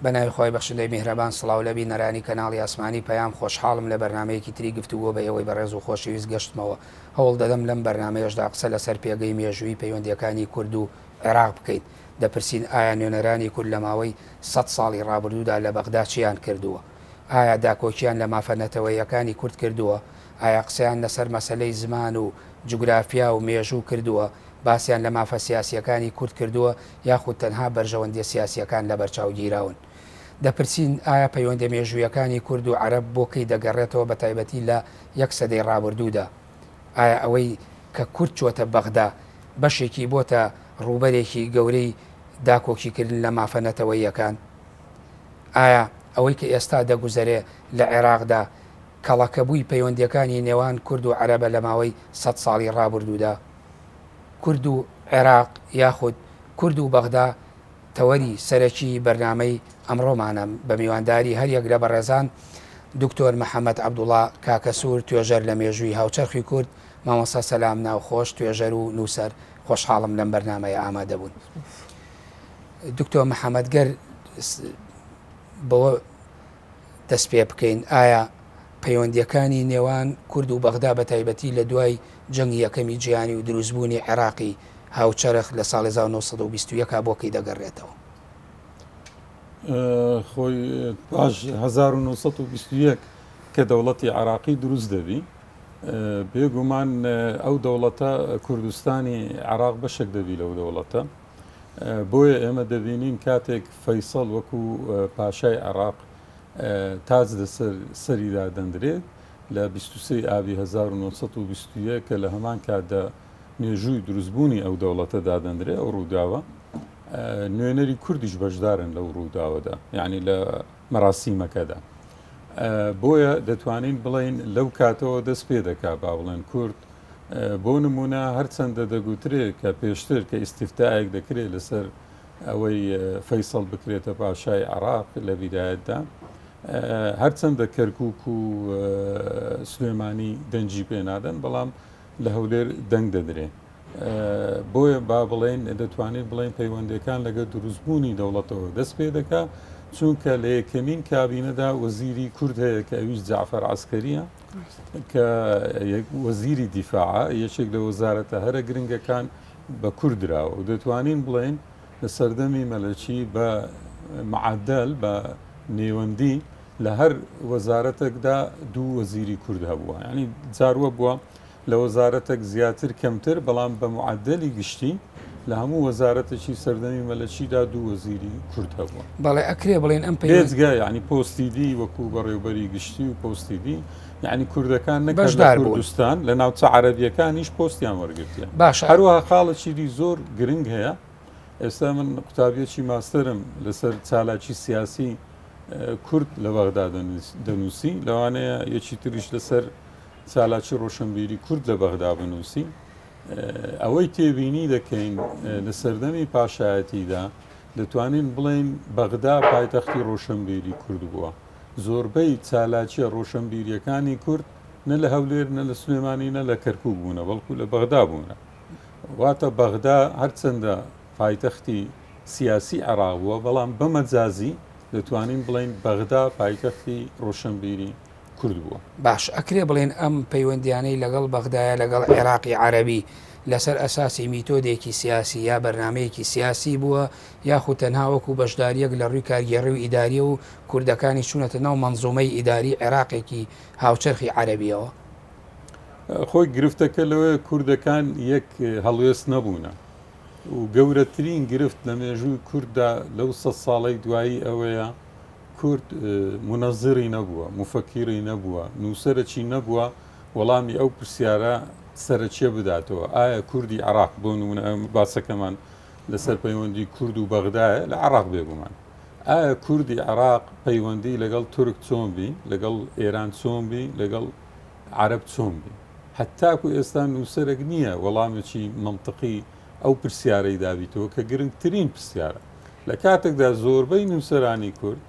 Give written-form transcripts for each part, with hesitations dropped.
بە ناوی خوای بەخشندەی میهرەبان سڵاو لە بینەرانی کەناڵی ئاسمانی پەیام خۆشحاڵم لە بەرنامەیەکی تری گفتوگۆ بە ئێوەی بەڕێز و خۆشەویست گەشتمەوە هەوڵ دەدەم لەم بەرنامەیەشدا قسە لەسەر پێگەی مێژوویی پەیوەندیەکانی کورد و عێراق بکەین دەپرسین ئایا نوێنەرانی کورد لە ماوەی سەت ساڵی ڕابردوودا لە بەغدا چیان کردووە؟ ئایا داکۆکیان لە مافە نەتەوەییەکانی کورد کردووە؟ ئایا قسەیان لەسەر مەسەلەی زمان و جوگرافیا و مێژوو کردووە؟ باسیان لە مافە سیاسییەکانی کورد کردووە یاخود تەنها بەرژەوەندییە سیاسییەکان لەبەرچاو گیراون؟ دەپرسین ئایا پەیوەندیە مێژوویەکانی کورد و عەرەب بۆ کەی دەگەڕێتەوە بەتایبەتی لە یەک سەدەی ڕابردوودا؟ ئایا ئەوەی کە کورد چۆتە بەغدا بەشێکی بۆتە ڕووبەرێکی گەورەی داکۆکیکردن لە مافە نەتەوەییەکان؟ ئایا ئەوەی کە ئێستا دەگوزەرێ لە عێراقدا کەڵەکەبووی پەیوەندیەکانی نێوان کورد و عەرەبە لە ماوەی سەت ساڵی ڕابوردوودا؟ کورد و عێراق یاخود کورد و بەغدا تەوەری سەرەکی بەرنامەی ئەمڕۆمانە بە میوانداری هەریەک لە بەڕێزان دکتۆر محەمەد عەبدوڵا کاکەسوور توێژەر لە مێژووی هاوچەرخی کورد، مامۆستا سەلام ناوخۆش توێژەر و نووسەر خۆشحاڵم لەم بەرنامەیە ئامادەبوون. دکتۆر محەمەد گەر بەوە دەست پێ بکەین ئایا پەیوەندیەکانی نێوان کورد و بەغدا بە تایبەتی لە دوای جەنگی یەکەمی جیهانی و دروستبوونی عێراقی هاوچەرخ لە ساڵی 1921 بۆ کەی دەگەڕێتەوە؟ خۆی پاش 1921 کە دەوڵەتی عراقی دروست دەبی بێگومان ئەو دەوڵەتە کوردستانی عراق بەشێک دەبی لەو دەوڵەتە بۆیە ئێمە دەبینین کاتێک فەیسەڵ وەکو پاشای عێراق تاج لەسەر سەریدا دەندرێت لە 23 ئابی 1921 کە لە هەمان کاتدا مێژووی دروستبوونی ئەو دەوڵەتە دادەندرێ ئەو ڕووداوە نوێنەری کوردیش بەشدارن لەو ڕووداوەدا یعنی لە مەراسیمەکەدا بۆیە دەتوانین بڵین لەو کاتەوە دەست پێ دەکا با بڵێن کورد بۆ نموونە هەرچەندە دەگوترێ کە پێشتر کە ئیستیفتائێک دەکرێت لەسەر ئەوەی فەیسەڵ بکرێتە پاشای عێراق لە بیدایەتدا هەرچەندە کەرکک و سلێمانی دەنگی پێ نادەن بەڵام لە هەولێر دەنگ دەدرێ بۆیە با بڵێن دەتوانین بڵێن پەیوەندەکان لەگەر دروستبوونی دەوڵەتەوە دەست پێ دەکا چونکە لە یەکەمین کابینەدا وەزیری کورد هەیە کە ئەویش جعفەر عسکەریە کە وەزیری دیفاعە، یەکێک لە وەزارەتە هەرە گرنگەکان بە کورد دراوە و دەتوانین بڵێین لە سەردەمی مەلەکی بە معەدەل بە نێوەندی لە هەر وەزارەتێکدا دوو وەزیری کورد هەبووە یعنی جاروە بووە لە وەزارەتێک زیاتر کەمتر بەڵام بە معەدەلی گشتی لە هەموو وەزارەتێکی سەردەمی مەلەکیدا دوو وەزیری کورد هەبووە. بەڵێ ئەکرێ بڵێین ئەم پەیوەند. بێجگە یانی پۆستی دی وەکوو بەڕێوبەری گشتی و پۆستی دی یانی کوردەکان نەک هەر لە بەشدار بوون. کوردستان لە ناوچە عەرەبییەکانیش پۆستیان وەرگرتیە. باشە. هەروەها خاڵێکی دی زۆر گرنگ هەیە ئێستا من قوتابییەکی ماستەرم لەسەر چالاکی سیاسی کورد لە بەغدا دەنووسی لەوانەیە یەکی تریش لەسەر چالاکی ڕۆشنبیری کورد لە بەغدا بنووسی. ئەوەی تێبینی دەکەین لە سەردەمی پاشایەتیدا دەتوانین بڵێین بەغدا پایتەختی ڕۆشنبیری کورد بووە. زۆربەی چالاکییە ڕۆشنبیرییەکانی کورد نە لە هەولێر نە لە سلێمانی نە لە کەرکوک بوونە بەڵکو لە بەغدا بوونە. واتە بەغدا هەرچەندە پایتەختی سیاسی عێراق بووە بەڵام بە مەجازی دەتوانین بڵێین بەغدا پایتەختی ڕۆشنبیری کورد بووە. باش ئەکرێ بڵێین ئەم پەیوەندیانەی لەگەڵ بەغدایە لەگەڵ عێراقی عەرەبی لەسەر ئەساسی میتۆدێکی سیاسی یا بەرنامەیەکی سیاسی بووە یاخود تەنها وەکو بەشداریەک لە ڕووی کارگێڕی و ئیداریە و کوردەکانیش چوونەتە ناو مەنزومەی ئیداری عێراقێکی هاوچەرخی عەرەبیەوە؟ خۆی گرفتەکە لەوەیە کوردەکان یەک هەڵوێست نەبوونە و گەورەترین گرفت لە مێژووی کورددا لەو سەد ساڵەی دوایی ئەوەیە کورد مونەزیڕی نەبووە، موفەکیڕی نەبووە، نووسەرەکی نەبووە وەڵامی ئەو پرسیارە سەرەکییە بداتەوە، ئایا کوردی عێراق، بۆ نموونە ئەم باسەکەمان لەسەر پەیوەندی کورد و بەغدایە لە عێراق بێگومان، ئایا کوردی عێراق پەیوەندی لەگەڵ تورک چۆن بی، لەگەڵ ئێران چۆن بی، لەگەڵ عەرەب چۆن بی؟ هەتاکو ئێستا نووسەرێک نییە وەڵامێکی مەنتقی ئەو پرسیارەی دابیتەوە کە گرنگترین پرسیارە. لە کاتێکدا زۆربەی نووسەرانی کورد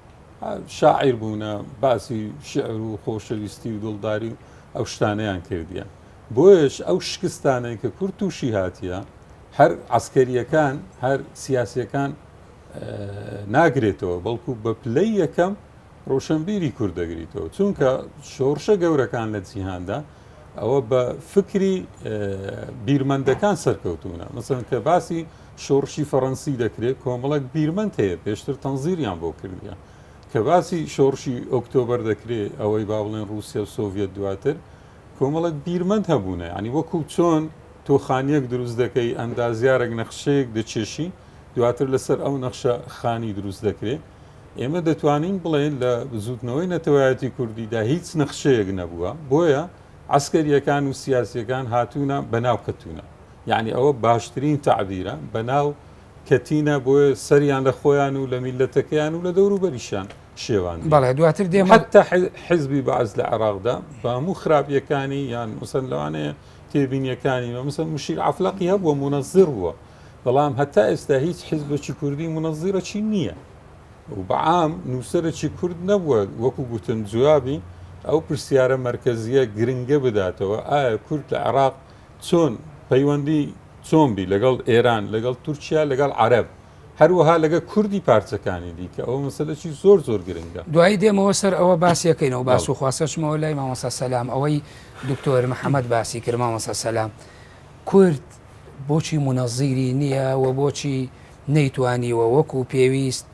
شاعیر بوونە باسی شعر و خۆشەویستی و دڵداری و ئەو شتانەیان کردیە بۆیەش ئەو شکستانەی کە کورد تووشی هاتیە هەر عسکەریەکان هەر سیاسیەکان ناگرێتەوە بەڵکو بە پلەی یەکەم ڕۆشنبیری کورد دەگریتەوە چونکە شۆڕشە گەورەکان لە جیهاندا ئەوە بە فکری بیرمەندەکان سەرکەوتونە مەسەن کە باسی شۆڕشی فەڕەنسی دەکرێت کۆمەڵک بیرمەند هەیە پێشتر تەنزیریان بۆ کردیە کە باسی شۆڕشی ئۆکتۆبەر دەکرێت ئەوەی با بڵێن رووسیا و سۆڤیەت دواتر کۆمەڵک بیرمەند هەبوونە ینی وەکو چۆن تۆ خانیەک دروست دەکەی ئەندازیارێک نەخشەیەک دەچێشی دواتر لەسەر ئەو نەخشە خانی دروست دەکرێت ئێمە دەتوانین بڵێن لە بزوتنەوەی نەتەوایەتی کوردیدا هیچ نەخشەیەک نەبووە بۆیە عسکەریەکان و سیاسیەکان هاتوونە بەناو کەتونە یعنی ئەوە باشترین تەعبیرە بەناو کەتینە بۆیە سەریان لە خۆیان و لە میلەتەکەیان و لە دەوروبەریشیان شێواندی. بەڵێ دواتر دێمە. حەتتا حیزبی بەعس لە عێراقدا بە هەموو خراپیەکانی یان مەسەن لەوانەیە تێبینیەکانی مەسەن مشیر عەفلەقی هەبووە مونەزیر بووە بەڵام هەتا ئێستا هیچ حیزبێکی کوردی مونەزیرەکی نییە و بەعام نووسەرێکی کورد نەبووە وەکو گوتم جوابی ئەو پرسیارە مەرکەزیە گرنگە بداتەوە ئایا کورد لە عێراق چۆن پەیوەندی چۆن بی لەگەڵ ئێران لەگەڵ تورکیا لەگەڵ عەرەب هەروەها لەگە کوردی پارچەکانی دیکە ئەوە مەسەلەکی زۆر زۆر گرنگە. دوایی دێمەوە سەر ئەوە باسیەکەینەوە باس و خواستە چمەوە لای مامۆستا سەلام ئەوەی دکتۆر محەممەد باسی کرد مامۆستا سەلام کورد بۆچی مونەزیری نییە و بۆچی نەیتوانیوە وەکو پێویست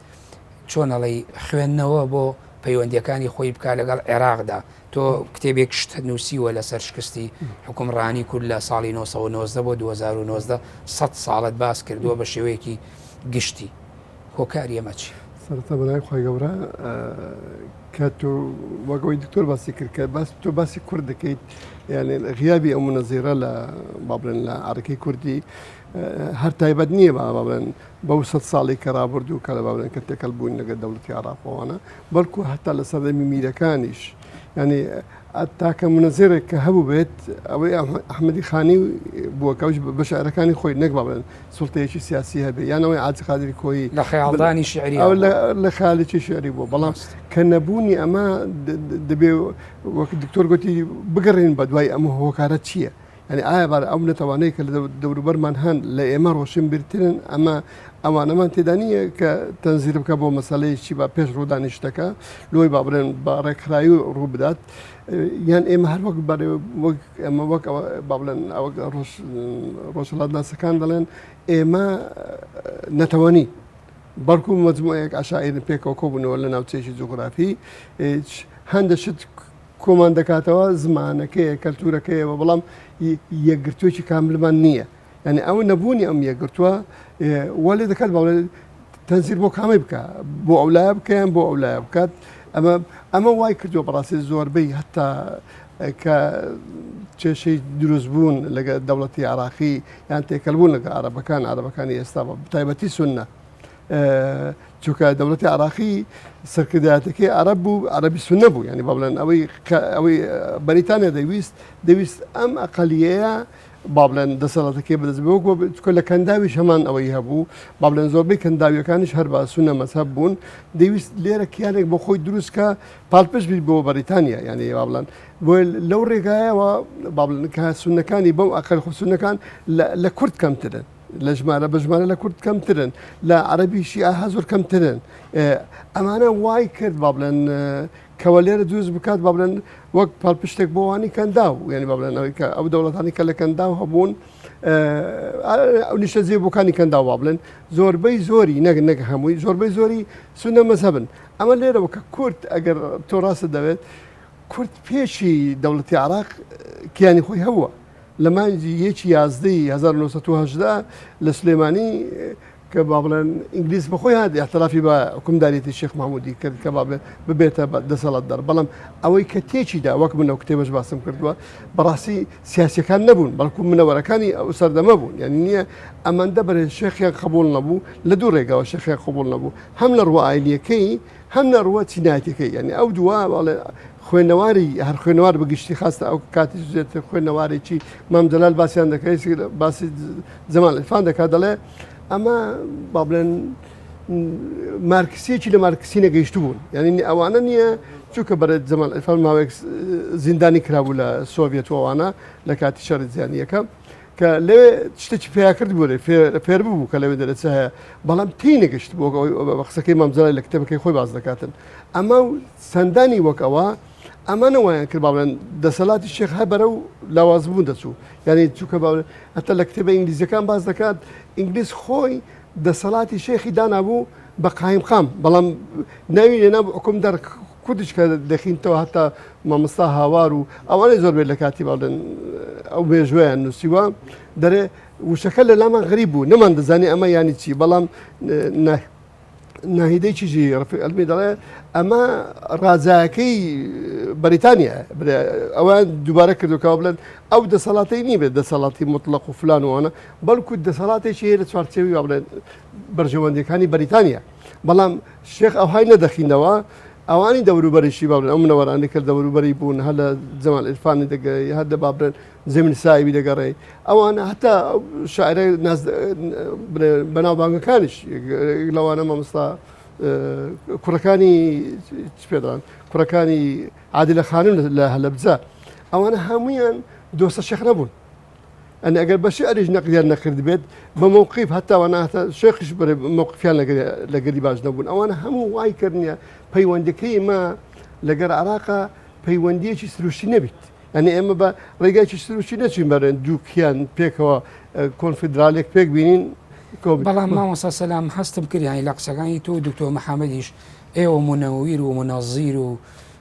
چۆن ئەڵێی خوێندنەوە بۆ پەیوەندیەکانی خۆی بکا لەگەڵ عێراقدا تۆ کتێبێک شت نووسیوە لەسەر شکستی حکومڕانی کورد لە ساڵی 1990 بۆ 2019 سە ساڵت باس کردووە بە شێوەیەکی گشتی هۆکاری ئەمە چی؟ سەرەتا بەناوی خوای گەورە کە تۆ وەک ئەوەی دکتۆر باسی کرد کە باس تۆ باسی کورد دەکەیت یعنی غیابی ئەو منەزیرە لە با بڵێن لە عەرەکەی کوردی هەر تایبەت نییە با بڵێن بەو سەد ساڵی کە ڕابردوو کە لە با بڵێن کە تێکەڵ بوون لەگەڵ دەوڵەتی عێراقەوانە بەڵکو هەتا لە سەردەمی میرەکانیش یعنی تاکە منەزیرێک کە هەبوو بێت ئەوەی ئەحمەدی خانی بووە کەوش بە شعرەکانی خۆی نەک با بڵێن سوڵتەیەکی سیاسی هەبێ یان ئەوەی عاجز قادری کۆیی لە خەیاڵدانی شعری ئەو لە خەیاڵێکی شعری بووە بەڵام کە نەبوونی ئەمە دەبێ وەک دکتۆر گوتی بگەڕێن بە دوای ئەمە هۆکارە چییە؟ یعنی ئایا بار ئەو نەتەوانەی کە لە دەوروبەرمان هەن لە ئێمە ڕۆشنبیرترن ئەمە ئەوانەمان تێدا نییە کە تەنزیر بکە بۆ مەسلەیەکی بە پێش ڕوودانی شتەکە لۆی با بڵێن بە ڕێکخراوی ڕوو بدات یان ئێمە هەر وەک وەک ئەمە وەک با بڵێن ئەوە ڕۆژهەڵاتناسەکان دەڵێن ئێمە نەتەوە نین بەڵکو مەجموعەیەک عەشائیرن پێکەوە کۆبوونەوە لە ناوچەیەکی جوگرافی هەندە شت کۆمان دەکاتەوە زمانەکەیە کەلتورەکەیەوە بەڵام یەکگرتوویەکی کاملمان نییە یعنی ئەو نەبوونی ئەم یەکگرتووە وا لێ دەکات باڵێ تەنزیر بۆ کامی بکە بۆ ئەو لایە بکەیان بۆ ئەو لایە بکات ئەمە ئەمە وای کردووە بەڕاستی زۆربەی هەتا کە کێشەی دروست بوون لەگە دەوڵەتی عراقی یان تێکەل بوون لەگە عربەکان عربەکانی ئێستا بە تایبەتی سنە چونکە دەوڵەتی عراقی سەرکردایەتەکەی عرب بوو عربی سنە بوو ینی با بڵێن ئەوەی ئەوەی بەریتانیا دەویست دەویست ئەم ئەقلیەیە با بڵێن دەسەڵاتەکەی بەدەست بێ وەک چونکە لە کەنداویش هەمان ئەوەی هەبوو با بڵێن زۆربەی کەنداویەکانیش هەر بە سونە مەزهەب بوون دەیویست لێرە کیانێک بۆ خۆی دروست کە پاڵپشت بیت بۆ بەریتانیا یعنی با بڵێن بۆ لەو ڕێگایەوە با بڵێن کە سونەکانی بەو ئەقل خۆ سونەکان لە کورد کەمترن لە ژمارە بە ژمارە لە کورد کەمترن لە عەرەبی شیعە هە زۆر کەمترن ئەمانە وای کرد با بڵێن کەوە لێرە دروست بکات با بڵێن وەک پاڵپشتێک بۆ وانی کەنداو یعنی با بڵێن ئەوەی کە ئەو دەوڵەتانی کە لە کەنداو هەبوون ئەو نیشتەجێ بووکانی کەنداو با بڵێن زۆربەی زۆری نەک نەک هەمووی زۆربەی زۆری سونە مەزهەبن ئەمە لێرەوە کە کورد ئەگەر تۆ ڕاستت دەوێت کورد پێشی دەوڵەتی عراق کیانی خۆی هەبووە لە مانگی یەکی یازدەی 1970 لە سلێمانی کە با بڵێن ئینگلیز بەخۆی هات احترافی بە حکومداریەتی شێخ محمودی کرد کە با بڵێن ببێتە دەسەڵاتدار بەڵام ئەوەی کە تێکیدا وەک من لەو کتێبەش باسم کردووە بەڕاستی سیاسیەکان نەبوون بەڵکو منەوەرەکانی ئەو سەردەمە بوون یعنی نییە ئەمەندە بەرێ شێخیان قبول نەبوو لە دوو ڕێگاوە شێخیان قبول نەبوو هەم لە ڕووە ئاینیەکەی هەم لە ڕووە چینایەتیەکەی یعنی ئەو دووە بەڵێ خوێنەواری هەر خوێنەوار بەگشتی خاستە ئەو کاتی زیاتر خوێنەوارێکی مام جەلال باسییان دەکەیت باسی جەمال عیرفان دەکات دەڵێ ئەمە با بڵێن مارکسیەکی لە مارکسی نەگەیشتو بوون یعنی ئەوانە نییە چونکە بەرێت جەمال عیرفان ماوەیەک زیندانی کرابوو لە سۆڤێت و ئەوانە لە کاتی شەڕی جیهانیەکە. کە لەوێ شتێکی پیا کرد بوو فێر بوو کە لەوێ دەرەچ هەیە بەڵام تێی نەگەشت بۆ بە قسەکەی مام جەلال لە کتێبەکەی خۆی باز دەکاتن ئەمە و چەندانی وەک ئەوە ئەمانە وایان کرد باڵێن دەسەڵاتی شێخ هەر بەرەو لاوازبوون دەچوو یعنی چووکە باڵێن هەتا لە کتێبە ئینگلیزیەکان باس دەکات ئینگلیز خۆی دەسەڵاتی شێخی دانابوو بە قایمقام بەڵام ناوی لێنابوو حکومدار کوردیش کە دەخینتەوە هەتا مامۆستا هاوار و ئەوانەی زۆر بێت لە کاتی باڵێن ئەو مێژویان نووسیوە دەرێ وشەکە لە لامان غریب بوو نەمان دەزانی ئەمە ینی چی بەڵام ناهیدەی چیژی ڕفیق ئەلمی دەڵێ ئەمە ڕازایەکەی بەریتانیا ئەوە دووبارە کردوکەوە بڵێن ئەو دەسەڵاتی نیبێت دەسەڵاتی مطلق و فلان وانە بەڵکو دەسەڵاتێکی هەیە لە چوارچێوی وا بڵێن بەرژەوەندیەکانی بەریتانیا بەڵام شێخ ئەوهای نەدەخینەوە ئەوانی دەوروبەریشی با بڵێن ئەو منەوەرانی کە دەوروبەری بوون هەر لە جەمال عیرفانی دەگەڕێی هەر لە با بڵێن زەمین سایبی دەگەڕێی ئەوانە هەتا شاعرە ناز بەناوبانگەکانیش لەوانە مامۆستا کوڕەکانی چ پێ دەڵێن کوڕەکانی عادلە خانم لە هەلەبجە ئەوانە هەمویان دۆستە شێخ نەبوون. ئەنی ئەگەر بە شیعریش نەقدیان نەکردبێت بە مەوقیف هەتا وەنا هەتا شێخیش بەرێ مەوقفیان لەگەری باش نەبوون ئەوانە هەموو وای کردنیە پەیوەندەکەی مە لەگەر عراقا پەیوەندیەکی سروشتی نەبیت ئەنی ئێمە بە ڕێگایکی سروشتی نەچین بەرێن دووکیان پێکەوە کۆنفیدرالێک پێک بینین بەڵام مامۆستا سەلام هەستم کرد یانی لە قسەکانی تۆ دکتۆر محەممەدیش ئێوە مونەویر و مونەزیر و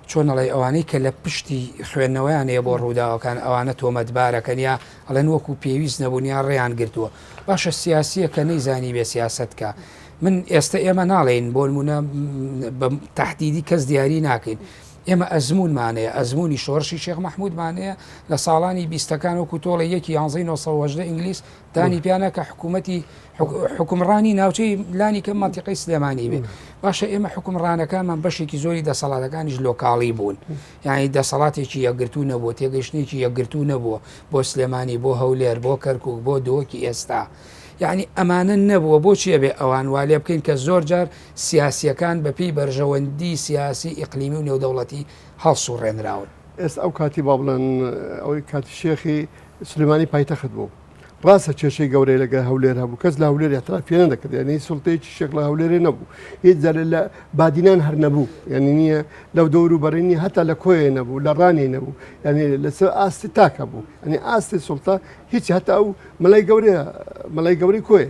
چۆن ئەڵێی ئەوانەی کە لە پشتی خوێندنەوەیان هەیە بۆ ڕووداوەکان ئەوانە تۆمەتبارەکەن یا ئەڵێن وەکو پێویست نەبوون یا ڕێیان گرتووە باشە سیاسیە کە نەیزانی بێ سیاسەت کە من ئێستا ئێمە ناڵێین بۆ نمونە بە تهدیدی کەس دیاری ناکەین ئێمە ئەزمونمانەیە ئەزمموی شۆڕشی شێخ مححمودمانەیە لە ساڵانی بیستەکان وەکو تۆڵە یەکی یانزەی 1970 ئینگلیس دانی پیانە کە حکوومەتی حکومڕانی ناوچەی لانی کەم مەنتیقەی سلێمانی بێ باشە ئێمە حکومڕانەکانمان بەشێکی زۆری دەسەڵاتەکانیش لۆکاڵی بوون یعنی دەسەڵاتێکی یەکگرتوو نەبووە تێگەشتێکی یەکگرتوو نەبووە بۆ سلێمانی بۆ هەولێر بۆ کەرکک بۆ دۆکی ئێستا یعنی ئەمانە نەبووە بۆچی ئەبێ ئەوان وا لێ بکەین کە زۆر جار سیاسیەکان بەپێی بەرژەوەندی سیاسی ئیقلیمی و نێودەوڵەتی هەڵسوڕێنراون. ئێستا ئەو کاتی با بڵێن ئەوەی کاتی شێخی سلێمانی پایتەخت بوو ڕاستە کێشەی گەورەی لەگەر هەولێر هەبوو کەس لە هەولێر اعتراف پێ نەدەکرد یعنی سوڵتەیەکی شێخ لە هەولێرێ نەبوو هیچ جارێ لە بادینان هەر نەبوو یعنی نییە لەو دەور و بەرینی هەتا لە کۆیە نەبوو لە ڕانی نەبوو یعنی لەسەر ئاستی تاکە بوو یعنی ئاستی سوڵتە هیچ هەتا ئەو مەلای گەورەیە مەلای گەورەی کۆیە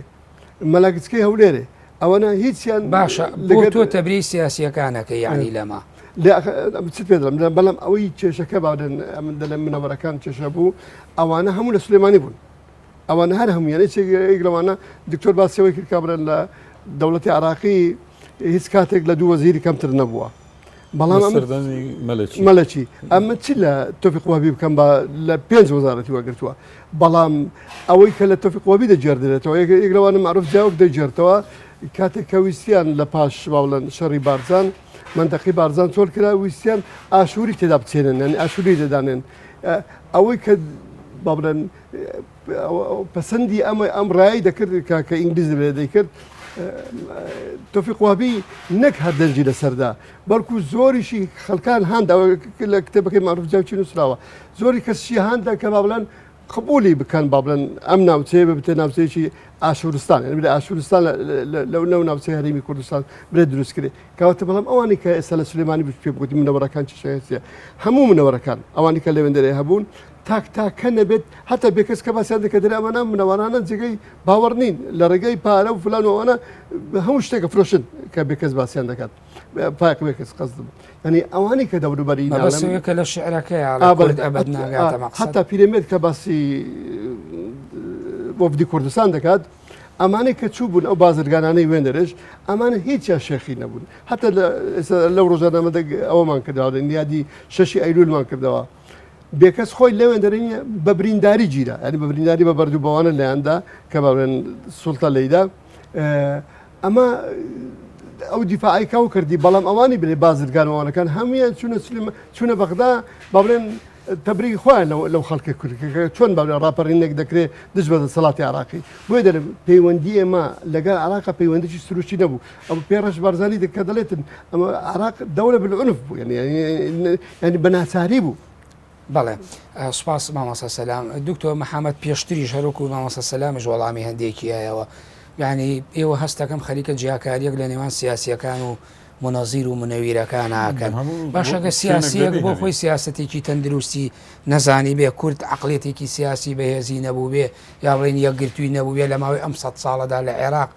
مەلا گچکەی هەولێرێ ئەوەنە هیچیان باشە لەگەر تۆ تەبری سیاسیەکانەکە یعنی لەمە چ پێ دەڵێم بەڵام ئەوەی کێشەکە باودن ئەمن دەڵێم منەوەرەکان کێشە بوو ئەوانە هەموو لە سلێمانی بوون ئەوانە هەر هەمویان یەک لەوانە دکتۆر باسیەوەی کرد کابرا لە دەوڵەتی عراقی هیچ کاتێک لە دوو وەزیری کەمتر نەبووە بەڵام مەلەکی ئەمە چی لە تۆفیق وەهبی بکەم بە لە پێنج وەزارەتی وەگرتووە بەڵام ئەوەی کە لە تۆفیق وەهبی دەگێردرێتەوە یەک لەوانە معروف جاوک دەگێرتەوە کاتێک کە ویستیان لە پاش باڵەن شەڕی بارزان منتەقی بارزان چۆل کرا ویستیان ئاشووری تێدا بچێنن یعنی ئاشووری دەدانێن ئەوەی کە با بڵێن پەسەندی ئەمە ئەم ڕای دەکرد کە ئینگلیز دەبێت دەیکرد تۆفیق وابی نەک هەر دەنگی لەسەردا بەڵکو زۆریشی خەڵکان هاندا لە کتێبەکەی معروف جاوچی نووسراوە زۆری کەسشی هاندا کە با بڵێن قبولی بکەن با بڵێن ئەم ناوچەیە ببتە ناوچەیەکی ئاشورستان یعنی بڵێ ئاشورستان لەو لەو ناوچەی هەرێمی کوردستان بڵێ دروست کرێ کەواتە بەڵام ئەوانی کە ئێستا لە سلێمانی بچ پێ بگوتی منەوەرەکان چ شەیە هەموو منەوەرەکان ئەوانی کە لەوێندەرێ هەبوون تاک تاکە نەبێت هەتا بێکەس کە باسیان دەکە دەرێ ئەمانە منەوەرانە جێگەی باوەڕ نین لە ڕێگەی پارە و فلان و ئەوانە هەموو شتێکە فرۆشن کە بێکەس باسیان دەکات پاک بێکەس قەزدم یعنی ئەوانەی کە دەوروبەری ناڵێم کە لە شعرەکەی ئەبەد ناگاتە مەقسەد هەتا پیرەمێرد کە باسی وەفدی کوردستان دەکات ئەمانەی کە چوو بوون ئەو بازرگانانەی وێنەرش ئەمانە هیچیان شێخی نەبوون هەتا لەو ڕۆژانامە ئەوەمان کردەوە یادی شەشی ئەیلولمان کردەوە بێکەس خۆی لەوێندەرێ نیە بە برینداری گیرا یانی بە برینداری بە بەرد و بەوانە لایاندا کە بەڵێن سوڵتە لێیدا ئەمە ئەو دیفاعی کاو کردی بەڵام ئەوانی بلێ بازرگانوانەکان هەمویان چونە سلیم چونە بەغدا با بڵێن تەبریگ خۆیان لەو خەڵکە کرد چۆن باڵێ ڕاپەڕینێک دەکرێت دژ بە دەسەڵاتی عراقی بۆیە دەڵێم پەیوەندی ئێمە لەگەڵ عراق پەیوەندیی سروشتی نەبوو ئەو پێڕەش بارزانی کە دەڵێتن ئەمە عراق دەولە بالعنف بوو یعنی یعنی بە ناچاری بوو. بەڵێ سوپاس مامۆستا سەلام. دکتۆر محەمەد پێشتریش هەروەکو مامۆستا سەلامیش وەڵامی هەندێکی یایەوە یانی ئێوە هەستەکەم خەریکە جیاکاریەک لە نێوان سیاسیەکان و مونەزیر و منەویرەکان ئاکەن باشە گەر سیاسیەک بۆ خۆی سیاسەتێکی تەندروستی نەزانی بێ کورد عەقڵیەتێکی سیاسی بەهێزی نەبووبێ یا بڵێین یەکگرتووی نەبووبێ لە ماوەی ئەم سەد ساڵەدا لە عێراق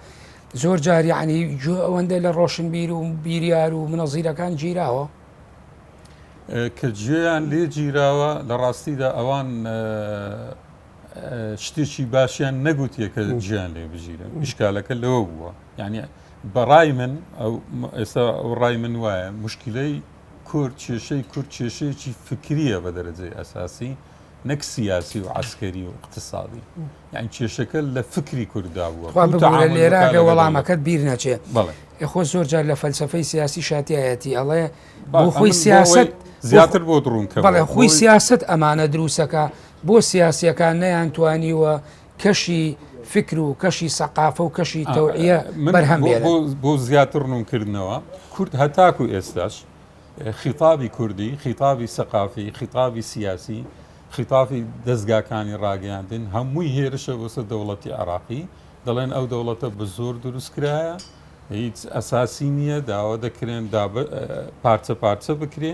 زۆر جار یعنی گوێ ئەوەندە لە ڕۆشنبیر و بیریار و منەزیرەکان گیراوە. کە گوێیان لێ گیراوە لە ڕاستیدا ئەوان شتێکی باشیان نەگوتیە کە گوێیان لێ بگیرن ئیشکالەکە لەوە بووە یعنی بەڕای من ئەو ئێستا ئەو ڕای من وایە مشکلەی کورد کێشەی کورد کێشەیەکی فکریە بە دەرەجەی ئەساسی نەک سیاسی و عسکەری و اقتصادی یان کێشەکە لە فکری کورددا بووە خوا ببورە لێرە گە وەڵامەکەت بیر نەچێ خۆ زۆر جار لە فەلسفەی سیاسی شاتیایەتی ئەڵێ بۆ خۆی سیاست زیاتر بۆ ڕوون کە بەڵێ خۆی سیاست ئەمانە دروستەکە بۆ سیاسیەکان نەیان توانیوە کەشی فکر و کەشی سەقافە و کەشی تەوعیە بەرهەم بێنن. بۆ زیاتر ڕوونکردنەوە کورد هەتاکو ئێستاش خیتابی کوردی، خیتابی سەقافی، خیتابی سیاسی، خیتابی دەزگاکانی ڕاگەیاندن هەمووی هێرشە بۆ سەر دەوڵەتی عێراقی، دەڵێن ئەو دەوڵەتە بە زۆر دروست کرایە، هیچ ئەساسی نییە، داوا دەکرێن پارچە پارچە بکرێ،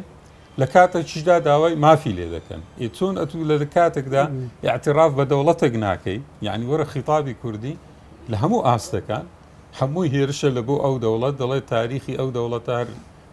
لە کاتێکیشدا داوای مافی لێ دەکەن. ئێ چۆن ئەتوو لە کاتێکدا ئیعتراف بە دەوڵەتێک ناکەی، یانی وەرە خیتابی کوردی لە هەموو ئاستەکان هەمووی هێرشە لە بۆ ئەو دەوڵەت، دەڵێ تاریخی ئەو دەوڵەتە هەر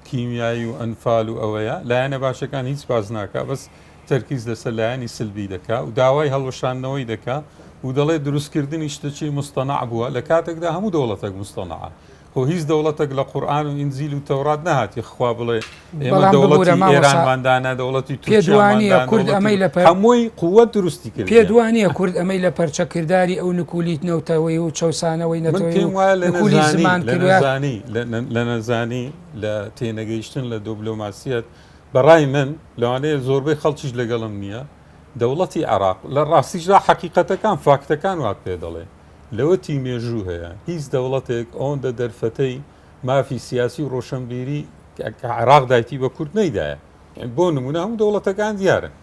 کیمیایی و ئەنفال و ئەوەیە، لایەنە باشەکان هیچ باس ناکا بەس تەرکیز لەسەر لایەنی سلبی دەکا و داوای هەڵوەشاندنەوەی دەکا و دەڵێ دروستکردنی شتەکی موستەنەع بووە لە کاتێکدا هەموو دەوڵەتێک موستەنەعە خۆ هیچ دەوڵەتێک لە قورئان و ئینجیل و تەورات نەهاتیە خوا بڵێ ئێمە بەڵام ببورە دەوڵەتی مامۆستا ئێرانمان دانا دەوڵەتی پێت تورکیامان وانییە دانا کورد دەوڵەتی ئەمەی لە پەر هەمووی قووەت دروستی پێت کردیە. وانییە کورد ئەمەی لە پەرچەکرداری ئەو نکولیت نەوتەوەی و چەوسانەوەی من نەتەوەی پێم و وایە لە نکولی نەزانی زمان لە کردوە نەزانی لە نەزانی لە تێنەگەیشتن لە دۆبلۆماسیەت بە ڕای من لەوانەیە زۆربەی خەڵکیش لەگەڵم نییە دەوڵەتی عێراق لە ڕاستیشدا حەقیقەتەکان فاکتەکان وات پێ دەڵێ لەوەتی مێژوو هەیە هیچ دەوڵەتێک ئەوەندە دەرفەتەی مافی سیاسی و ڕۆشنبیری کە عێراق دایتی بە کورد نەیدایە بۆ نمونە هەموو دەوڵەتەکان دیارن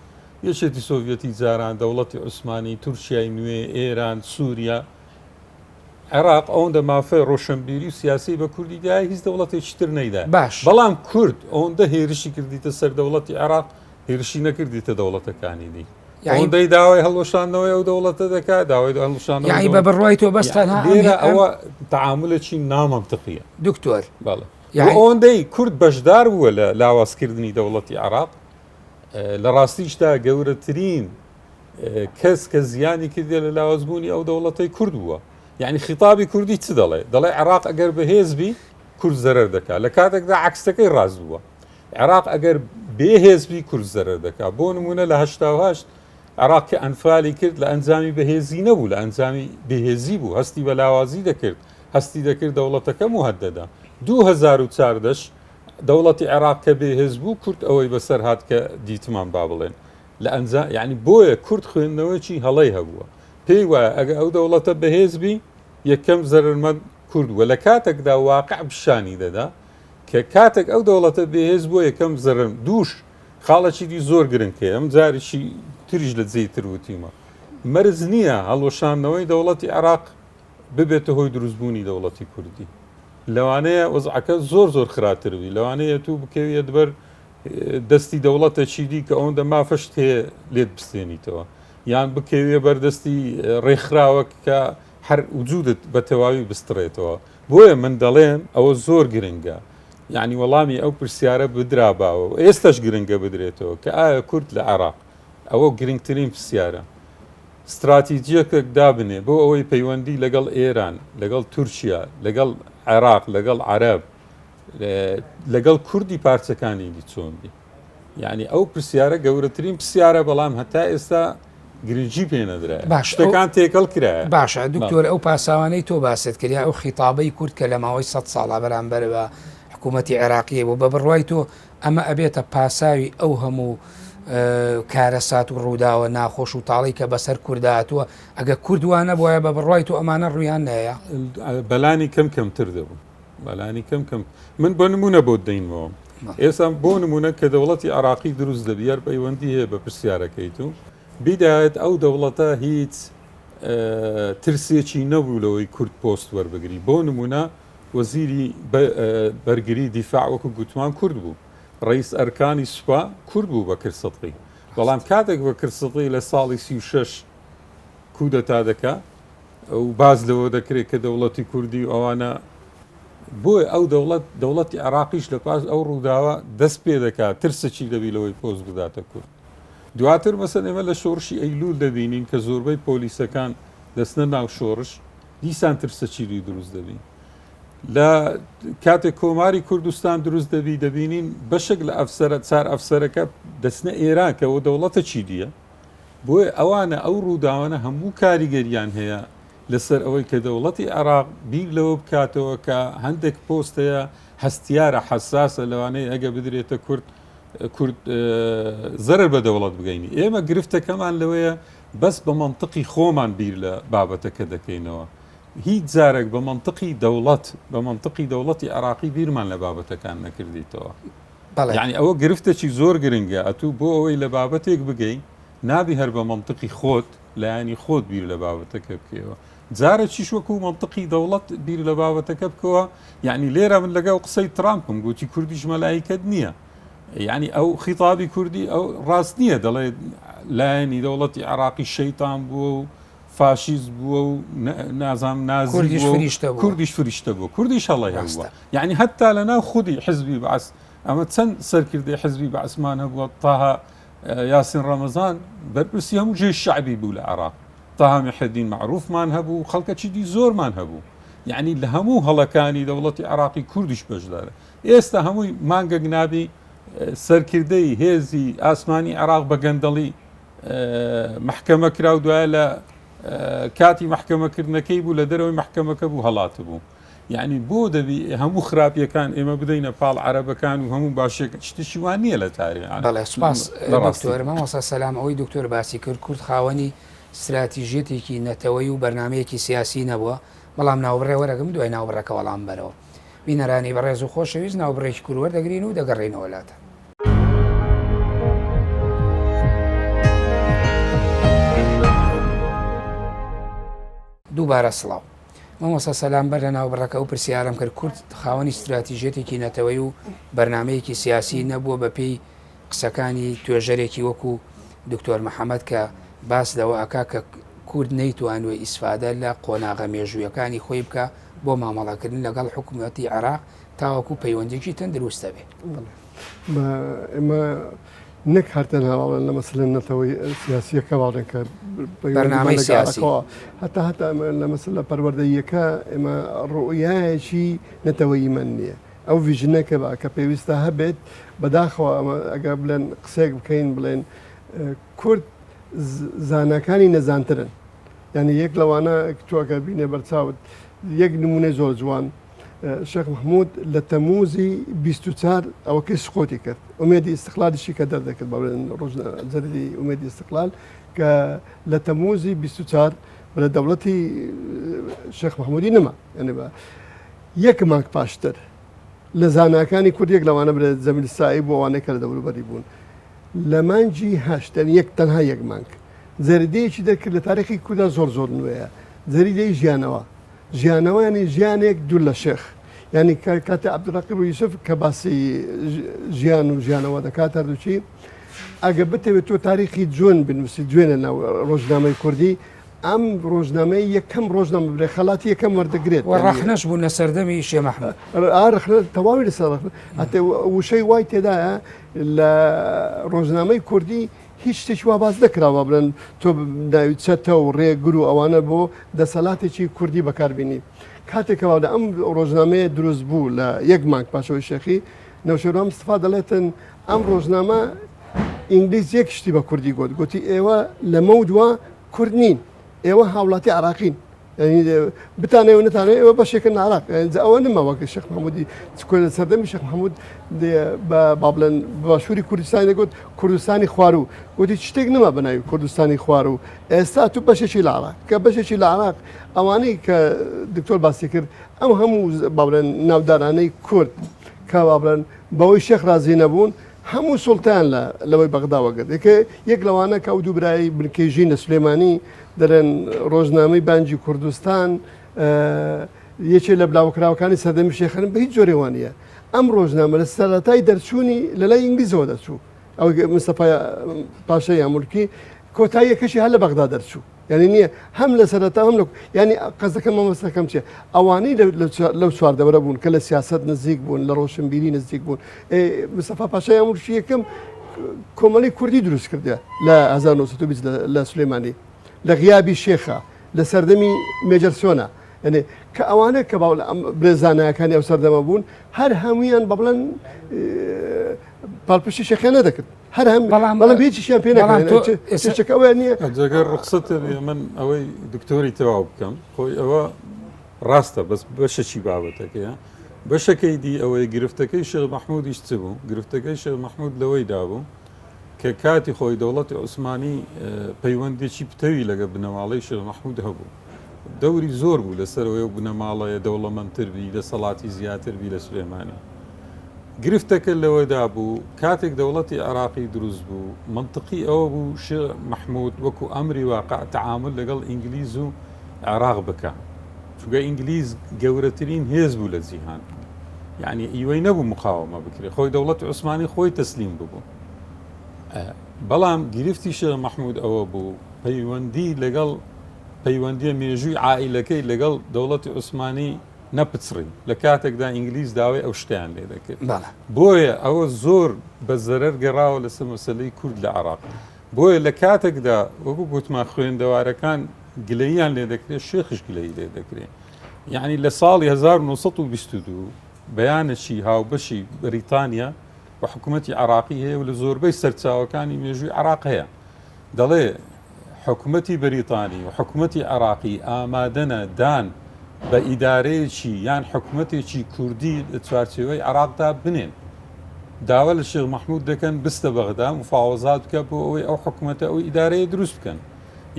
یەکێتی سۆڤەتی جاران دەوڵەتی عوسمانی تورکیای نوێ ئێران سووریا عێراق ئەوەندە مافە ڕۆشنبیری و سیاسی بە کوردی دایە هیچ دەوڵەتێکی تر نەیدا باش بەڵام کورد ئەوەندە هێرشی کردیتە سەر دەوڵەتی عێراق هێرشی نەکردیتە دەوڵەتەکانی دی ئەوەندەی داوای هەڵوەشاندنەوەی ئەو دەوڵەتە دەکات داوای هەڵوەشاندنەوەی یعنی بە بڕوای تۆ بەس تەنها لێرە ئەوە تەعامولێکی نامەنتقیە دکتۆر بەڵێ ئەوەندەی کورد بەشدار بووە لە لاوازکردنی دەوڵەتی عێراق لە ڕاستیشدا گەورەترین کەس کە زیانی کردێ لە لاوازبوونی ئەو دەوڵەتەی کورد بووە یعنی خیتابی کوردی چ دەڵێ دەڵێ عێراق ئەگەر بەهێز بی کورد زەرەر دەکات لە کاتێکدا عکسەکەی ڕاست بووە عێراق ئەگەر بێ هێز بی کورد زەرەر دەکات بۆ نمونە لە 88 عێراق کە ئەنفالی کرد لە ئەنجامی بەهێزی نەبوو لە ئەنجامی بێهێزی بوو هەستی بە لاوازی دەکرد هەستی دەکرد دەوڵەتەکە موهەدەدە 2014 دەوڵەتی عێراق کە بێهێز بوو کورد ئەوەی بەسەر هات کە دیتمان با بڵێن لە ئەنجا یعنی بۆیە کورد خوێندنەوەیەکی هەڵەی هەبووە پێی وایە ئەگە ئەو دەوڵەتە بەهێز بی یەکەم زەرەرمەند کورد بووە لە کاتێکدا واقع پیشانی دەدا کە کاتێک ئەو دەوڵەتە بێهێز بووە یەکەم زەرەر دووش خاڵێکی دی زۆر گرنگ هەیە ئەم جارێکی تریش لە جێی تر وتیمە مەرج نییە هەڵوەشاندنەوەی دەوڵەتی عێراق ببێتە هۆی دروستبوونی دەوڵەتی کوردی لەوانەیە وەزعەکە زۆر زۆر خراپتر بی لەوانەیە تو بکەویت بەر دەستی دەوڵەتێکی دی کە ئەوەندە مافەشت هەیە لێت بستێنیتەوە یان بکەویە بەردەستی ڕێکخراوە کە هەر وجودت بە تەواوی بستڕێتەوە بۆیە من دەڵێم ئەوە زۆر گرنگە یعنی وەڵامی ئەو پرسیارە بدراباوە و ئێستش گرنگە بدرێتەوە کە ئایا کورد لە عێراق ئەوە گرنگترین پرسیارە ستراتیجیەتێک دابنێ بۆ ئەوەی پەیوەندی لەگەڵ ئێران لەگەڵ تورکیا لەگەڵ عێراق لەگەڵ عەرەب لەگەڵ کوردی پارچەکانی دی چۆن بی یعنی ئەو پرسیارە گەورەترین پرسیارە بەڵام هەتا ئێستا گرنگی پێ نەدرایە باش شتەکان تێکەڵ کرایە باشە دکتۆر ئەو پاساوانەی تۆ باست کرد یا ئەو خیتابەی کورد کە لە ماوەی سەد ساڵە بەرامبەر بە حکوومەتی عێراقیە بوو بە بڕوای تۆ ئەمە ئەبێتە پاساوی ئەو هەموو کارەسات و ڕووداوە ناخۆش و تاڵی کە بەسەر کووردا هاتووە ئەگە کورد وانە بوایە بە بڕوای تۆ ئەمانە ڕویان نایە بەلانی کەم کەمتر دەبوو بەلانی کەم کەم من بۆ نمونە بۆت دەینمەوە. ئێستا بۆ نمونە کە دەوڵەتی عراقی دروست دەبی هەر پەیوەندی هەیە بە پرسیارەکەیت و بیدایەت ئەو دەوڵەتە هیچ ترسێکی نەبوو لەوەی کورد پۆست وەربگری بۆ نمونە وەزیری بەرگری دیفاع وەکو گوتمان کورد بوو ڕئیس ئەرکانی سوپا کورد بوو بەکر سدقی بەڵام کاتێک بەکر سدقی لە ساڵی 36 کودەتا دەکا و باس لەوە دەکرێت کە دەوڵەتی کوردی و ئەوانە بۆیە ئەو دەوڵەت دەوڵەتی عێراقیش لە پاش ئەو ڕووداوە دەست پێ دەکات ترسەکی دەبی لەوەی پۆست بداتە کورد دواتر مەسەن ئێمە لە شۆڕشی ئەیلول دەبینین کە زۆربەی پۆلیسەکان دەستنە ناو شۆڕش دیسان ترسەچیری دروست دەبی لە کاتێک کۆماری کوردستان دروست دەبی دەبینین بەشێک لە ئەفسەرە چار ئەفسەرەکە دەچنە ئێران کە ئەوە دەوڵەتە چی دیە بۆیە ئەوانە ئەو ڕووداوانە هەموو کاریگەریان هەیە لەسەر ئەوەی کە دەوڵەتی عێراق بیر لەوە بکاتەوە کە هەندێک پۆست هەیە هەستیارە حەساسە لەوانەیە ئەگە بدرێتە کورد کورد زەرەر بە دەوڵەت بگەینی ئێمە گرفتەکەمان لەوەیە بەس بە مەنتقی خۆمان بیر لە بابەتەکە دەکەینەوە هیچ جارێک بە مەنتقی دەوڵەت بە مەنتقی دەوڵەتی عێراقی بیرمان لە بابەتەکان نەکردیتەوە بەڵێ. یانی ئەوە گرفتێکی زۆر گرنگە ئەتوو بۆ ئەوەی لە بابەتێک بگەی نابی هەر بە مەنتقی خۆت لایەنی خۆت بیر لە بابەتەکە بکەیەوە جارێکیش وەکو مەنتقی دەوڵەت بیر لە بابەتەکە بکەوە یعنی لێرە من لەگەڵ قسەی ترامپم گوتی کوردیش مەلایکەت نییە یعنی ئەو خیتابی کوردی ئەو ڕاست نییە دەڵێ لایەنی دەوڵەتی عراقی شەیتان بووە و فاشیست بووە و نازام نازی کوردیش فریشتە بووە. کوردیش فریشتە بووە کوردیش هەڵەی هەبووە یعنی هەتا لە ناو خودی حزبی بەعس ئەمە چەند سەرکردەی حزبی بەعسمان هەبووە تاها یاسین ڕەمەزان بەرپرسی هەموو جێی شەعبی بوو لە عێراق تاها محێدین مەعروفمان هەبوو خەڵکەکی دی زۆرمان هەبوو یعنی لە هەموو هەڵەکانی دەوڵەتی عێراقی کوردیش بەشدارە ئێستا هەمووی مانگەک نابی سەرکردەی هێزی ئاسمانی عێراق بە گەندەڵی مەحکەمە کرا و دوایە لە کاتی مەحکەمەکردنەکەی بوو لە دەرەوەی مەحکەمەکە بوو هەڵاتبوو یعنی بۆ دەبی هەموو خراپیەکان ئێمە بدەینە پاڵ عەرەبەکان و هەموو باشێک شتێکی وان نییە لە تاریخ بەڵێ سوپاس دکتۆر مامۆستا سەلام ئەوەی دکتۆر باسی کرد کورد خاوەنی ستراتیژیەتێکی نەتەوەی و بەرنمەیەکی سیاسی نەبووە بەڵام ناوبڕێ وەرەگم دوای ناوبڕەکە وەڵام بەرەوە بینەرانی بەڕێز و خۆشەویست ناوبڕێکی کورت وەردەگرین و دەگەڕێینەوە لاتان. دووبارە سڵاو. مامۆستا سەلام بەر لە ناوبڕەکە ئەو پرسیارەم کرد کورد خاوەنی ستراتیژیەتێکی نەتەوەی و بەرنامەیەکی سیاسی نەبووە بە پێی قسەکانی توێژەرێکی وەکو دکتۆر محەمەد کە باس لەوە ئەکا کە کورد نەیتوانوە ئیسفادە لە قۆناغە مێژوویەکانی خۆی بکا بۆ مامەڵەکردن لەگەڵ حکومەتی عێراق تاوەکو پەیوەندیەکی تەندروست هەبێ. ئێمە نەک هەر تەنها باڵێن لە مەسلە نەتەوەی سیاسیەکە باڵێن کە بەرنامەی سیاسی هەتا هەتا لە مەسلە پەروەردەییەکە ئێمە ڕوئیایەکی نەتەوەییمان نییە ئەو vision ەکە بە کە پێویستە هەبێت بەداخەوە ئەمە ئەگەر بڵێن قسەیەک بکەین بڵێن کورد زاناکانی نەزانترن یعنی یەک لەوانە تۆ ئەگەر بینێ بەرچاوت یەک نمونەی زۆر جوان شێخ محمود لە تەموزی 24 ئەوەکەی سقوتی کرد ئومێدی ئیستقلالیشی کە دەردەکرد بەڵێن ڕۆژنە جەریدەی ئومێدی ئیستقلال کە لە تەموزی 24 لە دەوڵەتی شێخ محمودی نەما یعنی بە یەک مانگ پاشتر لە زاناکانی کورد یەک لەوانە برێ جەمیل سایی بۆ ئەوانەی کە لە دەوروبەری بوون لە مانگی هەشت یعنی یەک تەنها یەک مانگ جەریدەیەکی دەرکرد لە تاریخی کورددا زۆر زۆر نوێیە جەریدەی ژیانەوە ژیانەوە یانی ژیانێک دوور لە شێخ یانی کاتێ عەبدولڕەقیب یوسف کە باسی ژیان و ژیانەوە دەکات هەردووکی ئەگە بتەوێت تۆ تاریخی جوێن بنووسی دوێنێ ناو ڕۆژنامەی کوردی ئەم ڕۆژنامەی یەکەم ڕۆژنامە برێ خەڵاتی یەکەم وەردەگرێت و ڕەخنەش بوو لە سەردەمی شێ مەحموود ڕەخنە تەواوی لەسەر ڕەخنە هەتێ وشەی وای تێدایە لە ڕۆژنامەی کوردی هیچ شتێکی وا باس نەکراوە بڵێن تۆ ناوی چەتە و ڕێگر و ئەوانە بۆ دەسەلاتێکی کوردی بەکاربینی کاتێک کەوا لە ئەم ڕۆژنامەیە دروست بوو لە یەک مانگ پاشەوەی شێخی نەوشێروان مستەفا دەڵێتن ئەم ڕۆژنامە ئینگلیز یەک شتی بە کوردی گوت گوتی ئێوە لەمە دوا کورد نین ئێوە هاوڵاتی عراقین بتانەوێ و نەتانەوێ ئێوە بەشێکن لە عراق جا ئەوە نەما وەک شێخ محمودی لە سەردەمی شێخ محمود بە با بڵێن باشووری کوردستانی دەگوت کوردستانی خواروو گوتی شتێک نەما بە ناوی کوردستانی خواروو ئێستا تو بەشێکی لە عراق کە بەشێکی لە عراق ئەوانەی کە دکتۆر باسی کرد ئەو هەموو با بڵێن ناودارانەی کورد. کە با بڵێن بەوەی شێخ رازی نەبوون هەموو سوڵتەیان لە لەوەی بەغداوە گرت یەکێ یەک لەوانە کە ئەو دوو برای بنکەی ژین لە سلێمانی دەڵێن ڕۆژنامەی بانگی کوردستان یەکێ لە بلاوەکراوەکانی سەردەمی شێخن بە هیچ جۆرێ وانە ئەم ڕۆژنامە لە سەرەتای دەرچوونی لە لای ئینگلیزەوە دەرچوو ئەو مستەفا پاشای یامولکی کۆتاییەکەشی هەر لە بەغدا دەرچوو یانی نییە هەم لە سەرەتا هەم لە یانی قەزەکە مامۆستاکەم چیە ئەوانەی لەو چواردەوەرە بوون کە لە سیاست نزیک بوون لە ڕۆشنبیری نزیک بوون مستەفا پاشای ئەمورشی یەکەم کۆمەڵی کوردی دروست کردە لە 1920 لە سلێمانی لە غیابی شێخە لە سەردەمی مێجەرسۆنە یعنی کە ئەوانە کە باو برێ زانایەکانی ئەو سەردەمە بوون هەر هەمویان بە بڵێن پاڵپشتی شێخیان نەدەکرد هەر هەم بەڵام بەڵام هیچیشیان پێ بەڵام تۆ نەکردن ئێستا- چەکە ئەوەیان نییە ئەگەر ڕوخسەت هەبێ من ئەوەی دکتۆری تەواو بکەم خۆی ئەوە ڕاستە بەس بەشەکی بابەتەکەیە بەشەکەی دی ئەوەی گرفتەکەی شێخ مەحمودیش چ بوو گرفتەکەی شێخ مەحمود لەوەیدا بوو کە کاتی خۆی دەوڵەتی عوسمانی پەیوەندێکی پتەوی لەگە بنەماڵەی شێخ مەحمود هەبوو دەوری زۆر بوو لەسەرەوەی و بنەماڵەیە دەوڵەمەندتر بی دەسەڵاتی زیاتر بی لە سلێمانی گرفتەکە لەوەدا بوو کاتێک دەوڵەتی عێراقی دروست بوو مەنتقی ئەوە بوو شێخ مەحمود وەکو ئەمری واقع تەعامول لەگەڵ ئینگلیز و عێراق بکا چونکە ئینگلیز گەورەترین هێز بوو لە جیهان یعنی ئیوەی نەبوو مقاومە بکرێ خۆی دەوڵەتی عوسمانی خۆی تەسلیم ببوو بەڵام گرفتی شێخ مەحمود ئەوە بوو پەیوەندی لەگەڵ پەیوەندیە مێژووی عائیلەکەی لەگەڵ دەوڵەتی عوسمانی نەپچڕی لە کاتێکدا ئینگلیز داوای ئەو شتەیان لێ دەکرد بۆیە ئەوە زۆر بە زەرەر گەڕاوە لەسەر مەسەلەی کورد لە عراق بۆیە لە کاتێکدا وەکو گوتمان خوێندەوارەکان گلەییان لێ دەکرێت شێخش گلەیی لێ دەکرێت یعنی لە ساڵی 1922 بەیانێکی هاوبەشی بەریتانیا و حکوومەتی عراقی هەیە و لە زۆربەی سەرچاوەکانی مێژووی عراق هەیە دەڵێ حکومەتی بەریتانی و حکومەتی عێراقی ئامادەنە دان بە ئیدارەیەکی یان حکومەتێکی کوردی لە چوارچێوەی عێراقدا بنێن. داوا لە شێخ مەحمود دەکەن بستە بەغدا مفاوەزات بکە بۆ ئەوەی ئەو حکومەتە ئەو ئیدارەیە دروست بکەن.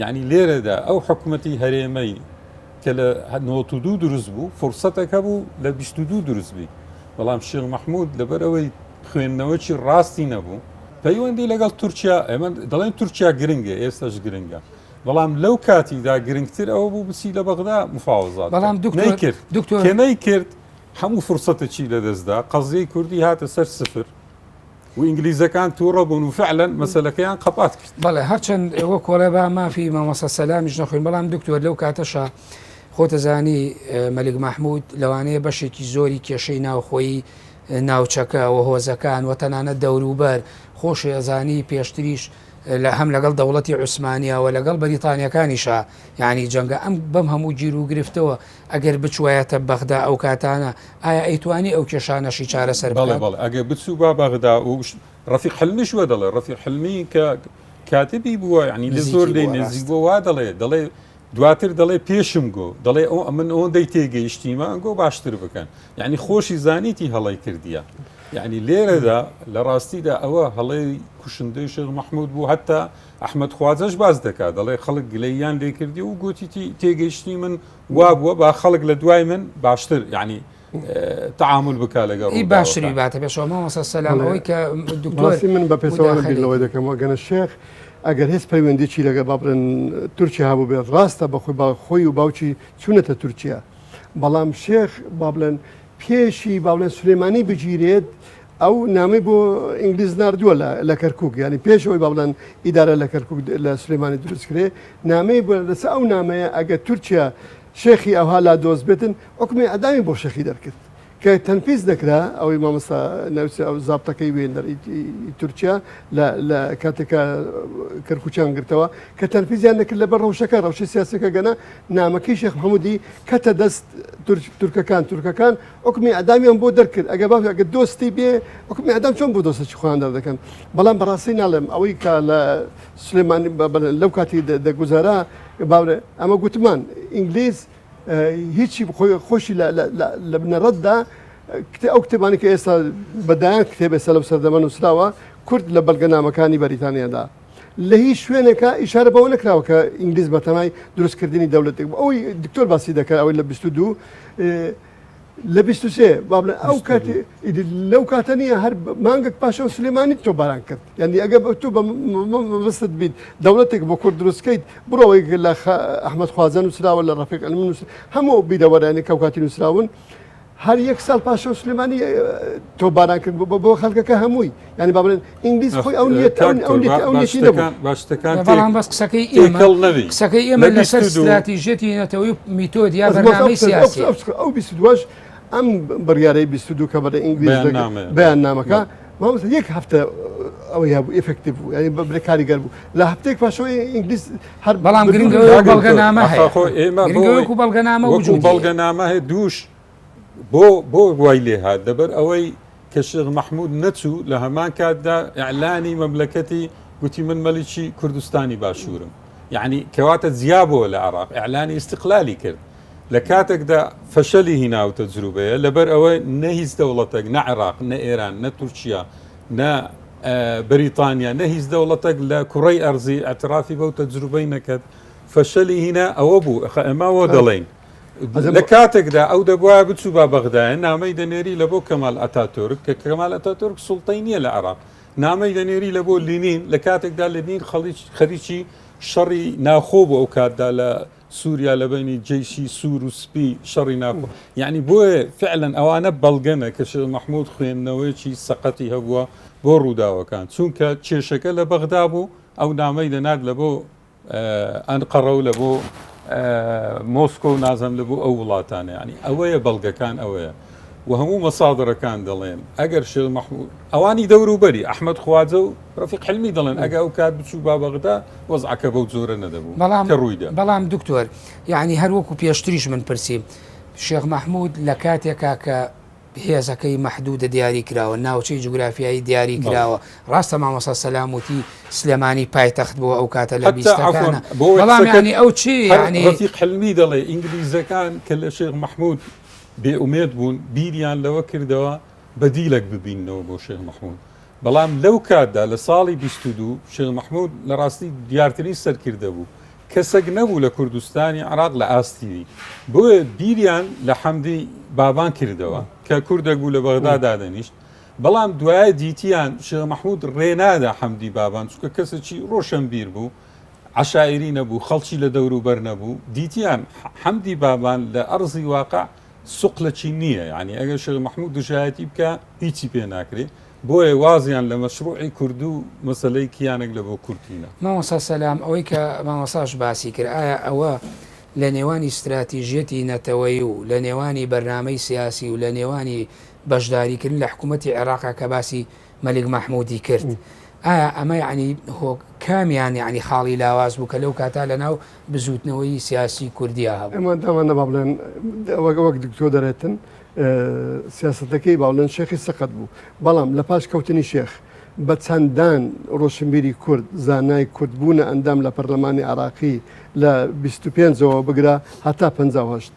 یعنی لێرەدا ئەو حکومەتی هەرێمەی کە لە 92 دروست بوو فرسەتێک هەبوو لە 22 دروست بی بەڵام شێخ مەحمود لەبەر ئەوەی خوێندنەوەکی ڕاستی نەبوو پەیوەندی لەگەڵ تورکیا ئێمە دەڵێن تورکیا گرنگە ئێستاش گرنگە بەڵام لەو کاتیدا گرنگتر ئەوە بوو بچی لە بەغدا مفاوەزات بەڵام نەیکرد دکتۆر کە نەیکرد هەموو فرسەتێکی لەدەستدا قەزیەی کوردی هاتە سەر سفر و ئینگلیزەکان تووڕە بوون و فعلا مەسەلەکەیان قەپات کرد. بەڵێ هەرچەند ئێوە کۆڵێ با مافی مامۆستا سەلامیش نەخۆین بەڵام دکتۆر لەو کاتەشا خۆتەزانی مەلیک مەحمود لەوانەیە بەشێکی زۆری کێشەی ناوخۆیی ناوچەکە و هۆزەکان و تەنانەت دەوروبەر، خۆشی ئەزانی پێشتریش لە هەم لەگەڵ دەوڵەتی عوسمانیا و لەگەڵ بەریتانیەکانیشا یانی جەنگە ئەم بەم هەموو گیر و گرفتەوە ئەگەر بچوایەتە بەغدا ئەو کاتانە ئایا ئەیتوانی ئەو کێشانەشی چارەسەر بەڵێ بکات؟ بەڵێ ئەگەر بچوو با بەغدا و ڕەفیق حلمیش وە دەڵێ ڕەفیق حلمی کە کاتبی بووە یعنی لە زۆر نزیکی لێی بووە نزیک ڕاستە. بووە وا دەڵێ دەڵێ دواتر دەڵێ پێشم گۆ دەڵێ ئەو ئەمن ئەوەندەی تێگەیشتیمە ئەنگۆ باشتر بکەن یعنی خۆشی زانیتی هەڵەی کردیە یعنی لێرەدا لە ڕاستیدا ئەوە هەڵەی کوشندەی شێخ مەحمود بوو هەتا ئەحمەد خواجەش باس دەکات دەڵێ خەڵک گلەییان لێ کردی و گوتیتی تێگەیشتنی من وا بووە با خەڵک لە دوای من باشتر یعنی تعامل بکا لەگەڵ ئی باشتری باتە پێشەوە مامۆستا سەلام ئەوەی کە دکتۆر بەڕاستی من بە پێچەوانە بیر مداخلەی لەوەی کرد. دەکەم وەگەنە شێخ ئەگەر هیچ پەیوەندیی لەگەڵ با بڵێن تورکیا هەبوو بێت ڕاستە بە خۆی با خۆی و باوکی چوونەتە تورکیا بەڵام شێخ با بڵێن پێشی با بڵێن سلێمانی بگیرێت ئەو نامەی بۆ ئینگلیز ناردووە لە لە کەرکوک یعنی پێش ئەوەی با بڵێن ئیدارە لە کەرکوک لە سلێمانی دروست کرێ نامەی بۆ لەسەر ئەو نامەیە ئەگەر تورکیا شێخی ئەوها لا دۆست بێتن حوکمی ئیعدامی بۆ شێخی دەرکرد کە تەنفیز نەکرا ئەوەی مامۆستا ناوچە ئەو زابتەکەی وێنەر تورکیا لە لە کاتێکە کەرکوچیان گرتەوە کە تەنفیزیان نەکرد لەبەر ڕەوشەکە ڕەوشی سیاسەکە گەنە نامەکەی شێخ محەممودی کەتە دەست تورکەکان تورکەکان حکمی ئەدامیان بۆ دەرکرد ئەگە باش ئەگە دۆستی بێ حکمی ئەدام چۆن بۆ دۆستێکی خۆیان دەردەکەن بەڵام بەڕاستی ناڵێم ئەوەی کە لە سلێمانی لەو کاتی دەگوزارا باورە ئەمە گوتمان ئینگلیز هیچی خۆشی لە بنەڕەتدا ئەو کتێبانی کە ئێستا بەدایان کتێب ئێستا لەو سەردەمە نووسراوە کورد لە بەڵگەنامەکانی بەریتانیادا لە هیچ شوێنێکە ئیشارە بەوە نەکراوە کە ئینگلیز بەتەمای دروستکردنی دەولەتێک ئەوەی دکتۆر باسی دەکات ئەوەی لە 22. لە 23 با بڵێن ئەو کاتی ئیدی لەو کاتە نییە هەر مانگێک پاشەوە سلێمانی تۆپباران کرد یعنی ئەگە تۆ بە مەبەستت بیت دەوڵەتێک بۆ کورد دروستکەیت بڕەوەی لە ئەحمەد خوازە نووسراوە لە ڕەفیق عیلمی نووس هەموو بیرەوەرانی کە ئەو کاتی نووسراون هەر یەک ساڵ پاشەوە سلێمانی تۆپباران کرد بۆ خەڵکەکە هەمووی یعنی با بڵێن ئینگلیز خۆی ئەو نیەت ئەو نیەت ئەو نیەتی نەبوو باشتەکان بەڵام بەس قسەکەی ئێمە قسەکەی ئێمە لەسەر ستراتیژیەتی نەتەوەی و میتۆد یا بەرنامەی سیاسی ئەو 22 ئەم بڕیارەی 22 کە بەرە ئینگلیز بەیاننامەکە مامۆستا یەک هەفتە ئەوەی هەبوو effective بوو یعنی بە کاریگەر بوو لە هەفتەیەک پاشەوە ئینگلیز هەر بەڵام گرنگە بەڵگەنامە هەیە ئێمە وەکو بەڵگەنامە وەکو بەڵگەنامە هەیە دووش بۆ بۆ وای لێ هات لەبەر ئەوەی کە شێخ مەحمود نەچوو لە هەمان کاتدا ئیعلانی مەملەکەتی گوتی من مەلیکی کوردستانی باشوورم یعنی کەواتە جیا بووە لە عێراق ئیعلانی ئیستقلالی کرد لە کاتێکدا فەشەلی هینا و تەجروبەیە لەبەر ئەوە نە هیچ دەوڵەتێک نە عێراق نە ئێران نە تورکیا نە بەریتانیا نە هیچ دەوڵەتێک لە کوڕەی ئەرزی ئەترافی بەو تەجروبەی نەکرد فەشەلی هینا ئەوە بوو ئەمە وە دەڵێین لە کاتێکدا ئەو دەبوایە بچووبا بەغدایە نامەی دەنێری لە بۆ کەمال ئەتاتورک کە کەمال ئەتاتورک سوڵتەی نییە لە عێراق نامەی دەنێری لە بۆ لینین لە کاتێکدا لینین خەریکی شەڕی ناخۆ بۆ ئەو کاتدا لە سووریا لە بینی جەیشی سوور و سپی شەڕی ناخۆ یعنی بۆیە فعلەن ئەوانە بەڵگەنە کە شێخ مەحموود خوێندنەوەیەکی سەقەتی هەبووە بۆ ڕووداوەکان چونکە کێشەکە لە بەغدا بوو ئەو نامەی دەنارد لە بۆ ئەنقەڕە و لە بۆ مۆسکۆ و نازم لە بۆ ئەو وڵاتانە ینی ئەوەیە بەڵگەکان ئەوەیە و هەموو مەسادرەکان دەڵێن ئەگەر شێخ مەحمود ئەوانی دەوروبەری ئەحمد خواجە و ڕفیق حلمی دەڵێن ئەگە ئەو کات بچوو با بەغدا وەزعەکە بەو جۆرە نەدەبوو بەڵام کە ڕوویدا بەڵام دکتۆر یعنی هەر وەکو پێشتریش من پرسیم شێخ مەحمود لە کاتێکا کە هێزەکەی مەحدودە دیاری کراوە، ناوچەی جوگرافیایی دیاری کراوە، ڕاستە مامۆستا سەلام وتی سلێمانی پایتەخت بووە ئەو کاتە لە حەتتا بیستەکانە، عەفوەن بۆ ئەوەی بەڵام قسەکەت یانی ئەو چی هەر یانی. ڕەفیق حلمی دەڵێ ئینگلیزەکان کە لە شێخ مەحمود بێ ئومێد بوون بیریان لەوە کردەوە بەدیلەک ببیننەوە بۆ شێخ مەحمود بەڵام لەو کاتدا لە ساڵی 22 شێخ مەحمود لە ڕاستی دیارترین سەرکردە بوو کەسەک نەبوو لە کوردستانی عێراق لە ئاستی وی، بۆیە بیریان لە حەمدی بابان کردەوە کە کوردێک بوو لە بەغدا دادەنیشت، بەڵام دوایە دیتیان شێخ مەحمود ڕێ نادا حەمدی بابان، چونکە کەسێکی ڕۆشەنبیر بوو، عەشایری نەبوو، خەڵکی لە دەوروبەر نەبوو، دیتیان حەمدی بابان لە ئەرزی واقع سوقلەکی نییە، یانی ئەگەر شێخ مەحمود دژایەتی بکا هیچی پێ ناکرێ، بۆیە وازیان لە مەشروعی کوردو مەسەلەی کیانێک لە بۆ کورد هینا. مامۆستا سەلام ئەوەی کە مامۆستاش باسی کرد ئایا ئەوە لە نێوانی ستراتیژیەتی نەتەوەیی و لە نێوانی بەرنامەی سیاسی و لە نێوانی بەشداریکردن لە حکوومەتی عێراقا کە باسی مەلیک مەحموودی کرد ئایا ئەمە یەعنی هۆ کامیان یەعنی خاڵی لاواز بوو کە لەو کاتە لە ناو بزووتنەوەی سیاسی کوردیا هەبوو؟ ئێمە دامان با بڵێن وەک وەک دکتۆر دەرێتن سیاسەتەکەی با بڵێن شێخی سەقەت بوو بەڵام لە پاش کەوتنی شێخ بە چەندان ڕۆشنبیری کورد زانای کورد بوونە ئەندام لە پەرلەمانی عراقی لە 25ەوە بگرە هەتا 58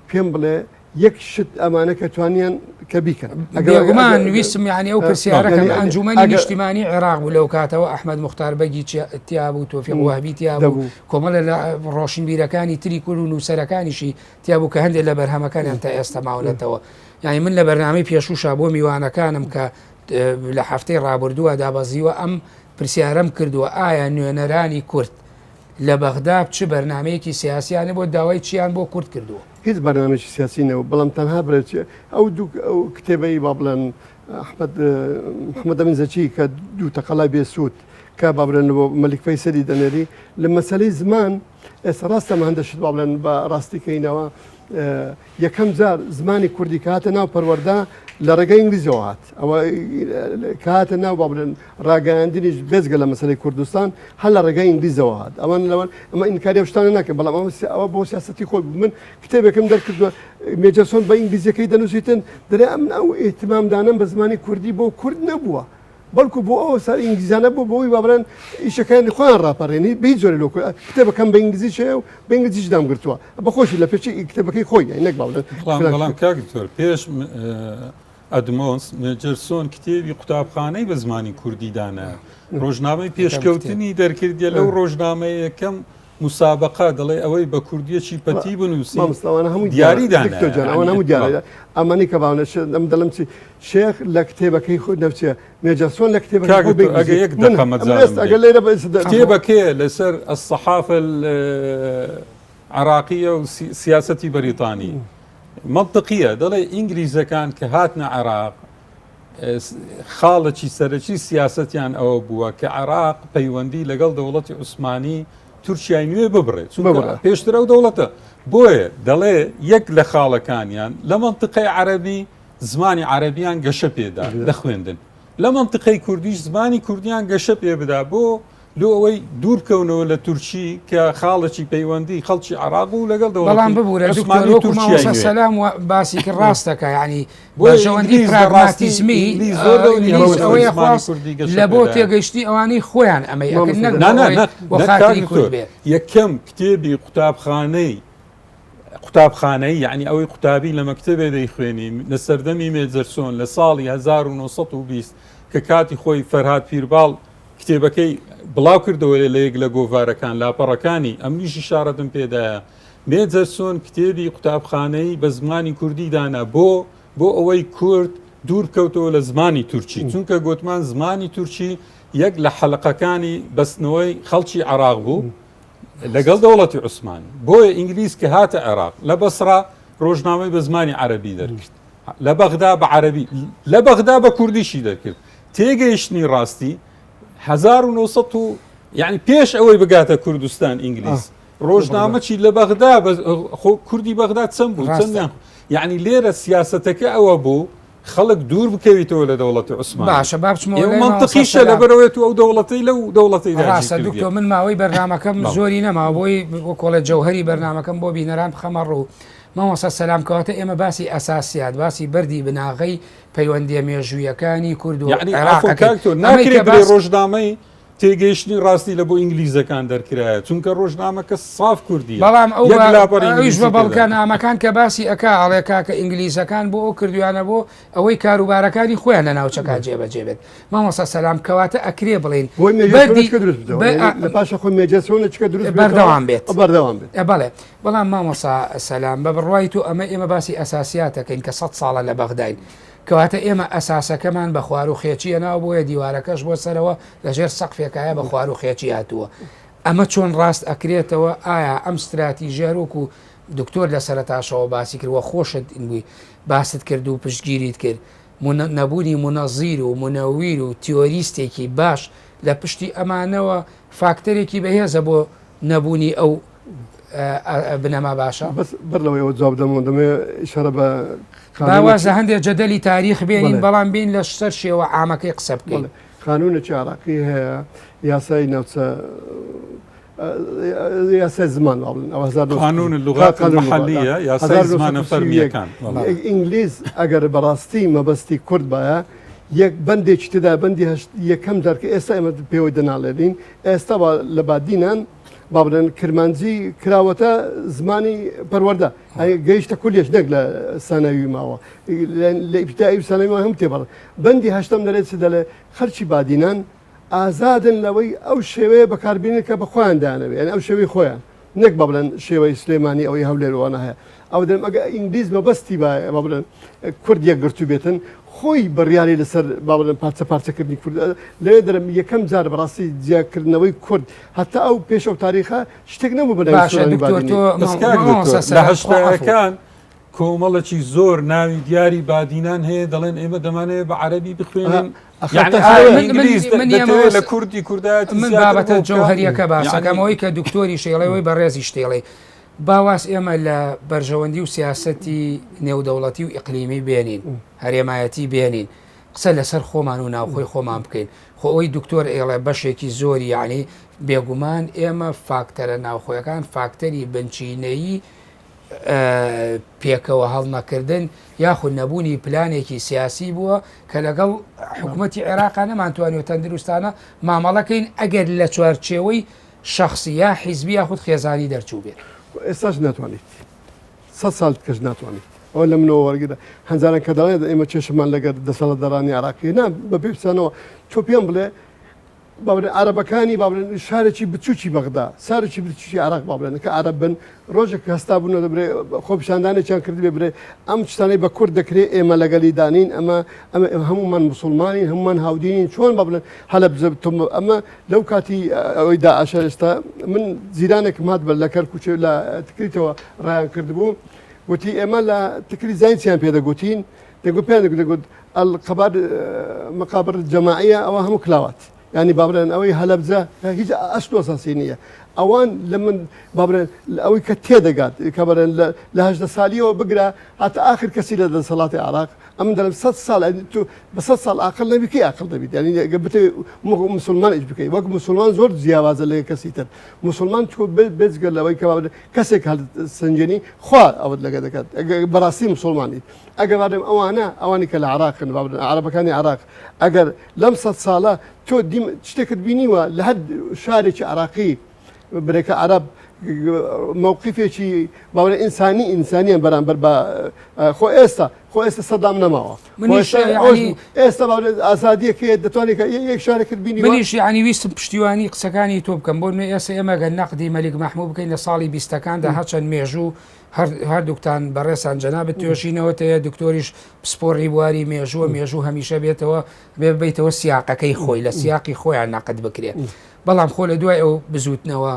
پێم بڵێ یەک شت ئەمانە کە توانیان کە بیکەن بێگومان ویستم یعنی ئەو پرسیارەکەم ئەنجومەنی نیشتیمانی عێراق بوو لەو کاتەوە ئەحمەد موختار بەگی تیا بوو تۆفیق وەهبی تیا بوو کۆمەڵە لە ڕۆشنبیرەکانی تری کورد و نووسەرەکانیشی تیا بوو کە هەندێک لە بەرهەمەکانیان تا ئێستا ماونەتەوە یعنی من لە بەرنامەی پێشووشا بۆ میوانەکانم کە لە هەفتەی ڕابردووە دابەزیوە ئەم پرسیارەم کردووە ئایا نوێنەرانی کورد لە بەغدا چ بەرنامەیەکی سیاسیانە بۆ داوای چیان بۆ کورد کردووە؟ هیچ بەرنامەیەکی سیاسی نەبوو بەڵام تەنها برێت ئەو دوو ئەو کتێبەی با بڵێن ئەحمەد محەممەد ئەمین زەکی کە دوو تەقەلای بێسوود کە با بڵێن بۆ مەلیک فەیسەلی دەنێری لە مەسەلەی زمان ئێستا ڕاستە ئەمە هەندە شت با بڵێن بە ڕاستی کەینەوە یەکەم جار زمانی کوردی کە هاتە ناو پەروەردە لە ڕێگەی ئینگلیزیەوە هات ئەوە کە هاتە ناو با بڵێن ڕاگەیاندنیش بێجگە لە مەسەلەی کوردستان هەر لە ڕێگەی ئینگلیزەوە هات ئەوان لەوە ئەمە ئینکاری ئەو شتانە ناکەن بەڵام ئەوە ئەوە بۆ سیاسەتی خۆی بوو من کتێبێکم دەرکردووە مێجەرسۆن بە ئینگلیزیەکەی دەنووسیتن دەرێ ئەمن ئەو ئیهتمامدانەم بە زمانی کوردی بۆ کورد نەبووە بەڵکو بۆ ئەو سەر ئینگلیزانە بوو بۆی با بڵێن ئیشەکانی خۆیان ڕاپەڕێنی بە هیچ جۆرێ لۆ کتێبەکەم بە ئینگلیزیش هەیە و بە ئینگلیزیش دامگرتووە بە خۆشی لە پێشی کتێبەکەی خۆی یانی نەک با بڵێن بەڵام کاک دکتۆر پێش ئەدمۆنس مێجەرسۆن کتێبی قوتابخانەی بە زمانی کوردی دانا ڕۆژنامەی پێشکەوتنی دەرکردە لەو ڕۆژنامەیە یەکەم. موسابەقە دەڵێ ئەوەی بە کوردیەکی پەتی بنووسی مامۆستا ئەوانە هەمووی دیاری دیارە دکتۆر دانایە جان ئەوانە یعنی هەموو دیارە ئەمانەی کە باونە ئەم دەڵێم چی شێخ لە کتێبەکەی خۆی نەبچێ مێجەرسۆن لە کتێبەکەی کاک خۆی دکتۆر ئەگە بە ئینگلیزی یەک من دەقە ئەمن مەجالم ئێستا بدەی ئەگەر لێرە بە ئێستا کتێبەکەیە لەسەر الصحافە العراقیە و سیاسەتی بەریتانی مەنتقیە دەڵێ ئینگلیزەکان کە هاتنە عێراق خاڵێکی سەرەکی سیاسەتیان ئەوە بووە کە عێراق پەیوەندی لەگەڵ دەوڵەتی عوسمانی تورکیای نوێ ببڕێت چونکە پێشتر ئەو دەوڵەتە بۆیە دەڵێ یەک لە خاڵەکانیان لە منطقەی عەربی زمانی عەربیان گەشە پێدا لە خوێندن لە منطقەی کوردیش زمانی کوردیان گەشە پێ بدا بۆ لۆ ئەوەی دوور بکەونەوە لە تورکی کە خاڵێکی پەیوەندی خەڵکی عێراق بوو لەگەڵ بەڵام دەوڵەتی ببورە دکتۆر عوسمانی وەکو تورکیای مامۆستا نوێ. سەلام وا باسی کرد ڕاست دەکا یعنی بۆیە بەرژەوەندی ئینگلیز بە ڕاستی پراگماتیزمی ئینگلیز زۆر دەوری ئینگلیز هەبوو لەوەی ئەوەیە زمانی خواست کوردی گەشە لە بۆ پێدایە. تێگەیشتنی ئەوانەی خۆیان ئەمەی ئەکرد مامۆستا نەک نا بۆ نا ئەوەی نا بۆ نەک کاک خاتری کورد دکتۆر بێ. یەکەم کتێبی قوتابخانەی قوتابخانەیی یعنی ئەوەی قوتابی لە مەکتەبێ دەیخوێنی لە سەردەمی مێجەرسۆن لە ساڵی 1920 کە کاتی خۆی فەرهاد پیرباڵ کتێبەکەی بڵاو کردەوە لە یەک لە گۆڤارەکان لاپەڕەکانی ئەمنیش ئیشارەتم پێدایە مێجەرسۆن کتێبی قوتابخانەی بە زمانی کوردی دانا بۆ بۆ ئەوەی کورد دوور بکەوتەوە لە زمانی تورکی چونکە گوتمان زمانی تورکی یەک لە حەلقەکانی بەستنەوەی خەڵکی عراق بوو لەگەڵ دەوڵەتی عوسمانی بۆیە ئینگلیز کە هاتە عێراق لە بەسرا ڕۆژنامەی بە زمانی عەربی دەرکرد لە بەغدا بە عەربی لە بەغدا بە کوردیشی دەرکرد تێگەیشتنی ڕاستی 1900 و یعنی پێش ئەوەی بگاتە کوردستان ئینگلیز ڕۆژنامەچی لە بەغدا کوردی بەغدا چەند بوو چەندیان یعنی لێرە سیاستەکە ئەوە بوو خەڵک دوور بکەویتەوە لە دەوڵەتی عوسمانی باشە با بچمەوە لای مامۆستا مەنتقیشە سەلام. لەبەرئەوەی تو ئەو دەوڵەتەی لەو دەوڵەتەی داگیر ڕاستە کردیە. دکتۆر من ماوەی بەرنامەکەم بەڵێ. زۆری نەماوە بۆی وەکۆڵێ جەوهەری بەرنامەکەم بۆ بینەران بخەمە ڕوو مامۆستا سەلام کەواتە ئێمە باسی ئەساسیات باسی بەردی بناغەی پەیوەندیە مێژوویەکانی کورد و یعنی عێراق عەفوو ئەکەین کاک تۆ ئەمەی ناکرێ کە بڵێی باس ڕۆژنامەی تێگەیشتنی ڕاستی لە بۆ ئینگلیزەکان دەرکرایە چونکە ڕۆژنامەکە ساف کوردیە بەڵام ئەو یەک بە لاپەڕ ئەویش ئینگلیزی بە تێدا بەڵگە نیە. نامەکان کە باسی ئەکا ئەڵێ کاکە ئینگلیزەکان بۆ ئەو کردویانە بۆ ئەوەی کاروبارەکانی خۆیان لە ناوچەکە جێبەجێ بێت مامۆستا سەلام کەواتە ئەکرێ بڵێین بۆی مێجەرسۆنە بەردی چکە دروست بێتەوە بە یعنی لە پاشە خۆی مێجەرسۆنە چکە دروست بێتەوە بەردەوام بێت بەردەوام بێت بەڵێ بەڵام مامۆستا سەلام بە بڕوای تۆ ئەمە ئێمە باسی ئەساسیاتەکەین کە سەد ساڵە لە بەغداین کەواتە ئێمە ئەساسەکەمان بە خوار و خێچیە ناو بۆیە دیوارەکەش بۆ سەرەوە لەژێر سەقفێکایە بە خوار و خێچی هاتووە ئەمە چۆن ڕاست ئەکرێتەوە ئایا ئەم ستراتیژە هەروەکو دکتۆر لە سەرەتاشەوە باسی کرد وە خۆشت بووی باست کرد و پشتگیریت کرد نەبوونی مونەزیر و مونەویر و تیۆریستێکی باش لە پشتی ئەمانەوە فاکتەرێکی بەهێزە بۆ نەبوونی ئەو بنەما باشە. بەس بەر لەوەی ئەوە جواب بدەمەوە دەمەوێت ئیشارە بە با واز لە هەندێک جەدەلی تاریخ بێنین بەڵام بین لە سەر شێوە عامەکەی قسە بکەین. قانونێکی عراقی هەیە یاسای ناوچە یاسای زمان وا بڵێن ئەوە قانون اللغات المحلية یاسای زمانە فەرمییەکان ئینگلیز ئەگەر بەڕاستی مەبەستی کورد باە یەک بەندێکی تێدا بەندی هەشت یەکەم جار کە ئێستا ئێمە پێوەی دەناڵێنین ئێستا لە بادینان با بڵێن کرمانجی کراوەتە زمانی پەروەردە گەیشتە کولیش نەک لە سانەوی ماوە لە ئیبتدایی و سانەوی ماوە هەموو تێپەڕ بەندی هەشتەم دەلێت چ دەلێ خەلکی بادینان ئازادن لەوەی ئەو شێوەیە بەکاربێنن کە بە خۆیان دایانەوێ یانی ئەو شێوەی خۆیان نەک با بڵێن شێوەی سلێمانی ئەوەی هەولێر وانە هەیە ئەو دەم ئەگە ئینگلیز مەبەستی با با بڵێن کورد یەکگرتوو بێتن خۆی بڕیاری لەسەر با بڵێن پارچە پارچەکردنی کورد لەوێ دەرم یەکەم جار بەڕاستی جیاکردنەوەی کورد هەتا ئەو پێش ئەو تاریخە شتێک نەبوو بە ناوی باشە سۆرانی دکتۆر بادینی تۆ بەس کاک مامۆستا دکتۆر لە سەلام خوا عەفو هەشتایەکان کۆمەڵێکی زۆر ناوی دیاری بادینان هەیە دەڵێن ئێمە دەمانەوێت بە عەرەبی بخوێنین یعنی ئایا ئینگلیز دەتەوێت لە کوردی کوردایەتی من زیاتر بابەتە بۆ بکە؟ جەوهەریەکە باسەکەم یعنی ئەوەی کە دکتۆری شێڵێ وی بەڕێزی شتێڵێ باواس ئێمە لە بەرژەوەندی و سیاسەتی نێودەوڵەتی و ئیقلیمی بێنین هەرێمایەتی بێنین قسە لەسەر خۆمان و ناوخۆی خۆمان بکەین خۆ ئەوەی دکتۆر ئێڵێ بەشێکی زۆری یعنی بێگومان ئێمە فاکتەرە ناوخۆیەکان فاکتەری بنچینەیی پێکەوە هەڵنەکردن یاخود نەبوونی پلانێکی سیاسی بووە کە لەگەڵ حکوومەتی عێراقا نەمانتوانیوە تەندروستانە مامەڵەکەین ئەگەر لە چوارچێوەی شخصی یا حیزبی یاخود خێزانی دەرچوو بێت. ئێستاش ناتوانیت سە ساڵ کەش ناتوانیت ئەوە لە منەوە وەرگرە هەنجاران کە دەڵێت ئێمە کێشەمان لەگەر دەسەڵاتدارانی عراقی نا بە پێچەنەوە تۆ پێم بڵێ. با بڵێن عەرەبەکانی با بڵێن شارێکی بچووکی بەغدا شارێکی بچووکی عێراق با بڵێن کە عەرەب بن ڕۆژێک هەستابوونەوە دەبرێ خۆپیشاندانێکیان کردبێ برێ ئەم شتانەی بە کورد دەکرێ ئێمە لەگەلی دانین ئەمە ئەمە هەمومان مسلمانین هەمومان هاودینین چۆن بە بڵێن هەلەبجە ئەمە لەو کاتی ئەوەی داعشە ئێستا من جیرانێکم هات بە لە کەرکوچێ لە تکریتەوە ڕایان کردبوو گوتی ئێمە لە تکری زین چیان پێ دەگوتین دەگوت پێیان دەگوت القبر مقابر جماعیە ئەوە هەموو کلاوات یانی با بڵێن ئەوەی هەلەبجە هیچ ئەسل و ئەساسی نییە ئەوان لە من با بڵێن ئەوەی کە تێدەگات کە بڵێن لە 18 سالیەوە بگرە هەتا ئاخر کەسی لە دەسەڵاتی عراق ئەمن دەڵێم سە ساڵ تو بە سە ساڵ ئاقل نەبی کەی ئاقل دەبیت یعنی ئەگەر بتەوێت مسلمان ئیش بکەیت وەک مسلمان زۆر جیاوازە لە کەسی تر مسلمان تۆ بێجگە لەوەی کە کەسێک هەڵ سنجێنی خوا ئەوەت لەگە دەکات ئەگەر بەڕاستی مسلمانیت ئەگەر بابێم ئەوانە ئەوانی کە لە عراقن بابن عربەکانی عراق ئەگەر لەم سە ساڵە تۆ دیم شتێکت بینیوە لە هەر شارێکی عراقی برێکە عرب مووقفێکی باوەە ئینسانی ئینسانیان بەرامبەر بە خۆ ئێستا خۆ ئێستا سەدام نەماوە ئێستا ئازادیەکەی دەتوانێت یەک شارێکت بینی منیش ینی ویستم پشتیوانی قسەکانی تۆ بکەم بۆ نوێ ئێستا ئێمە گەر نەقدی مەلیک مەحموو بکەین لە ساڵی بیستەکاندا هەرچەند مێژوو هەردووکتان بەڕێزتان جەنابت توێژینەوەت هەیە دکتۆریش پسپۆڕی بواری مێژووە مێژوو هەمیشە بێتەوە بێ ببیتەوە سیاقەکەی خۆی لە سیاقی خۆیان نەقد بکرێت بەڵام خۆ لە دوای ئەو بزوتنەوە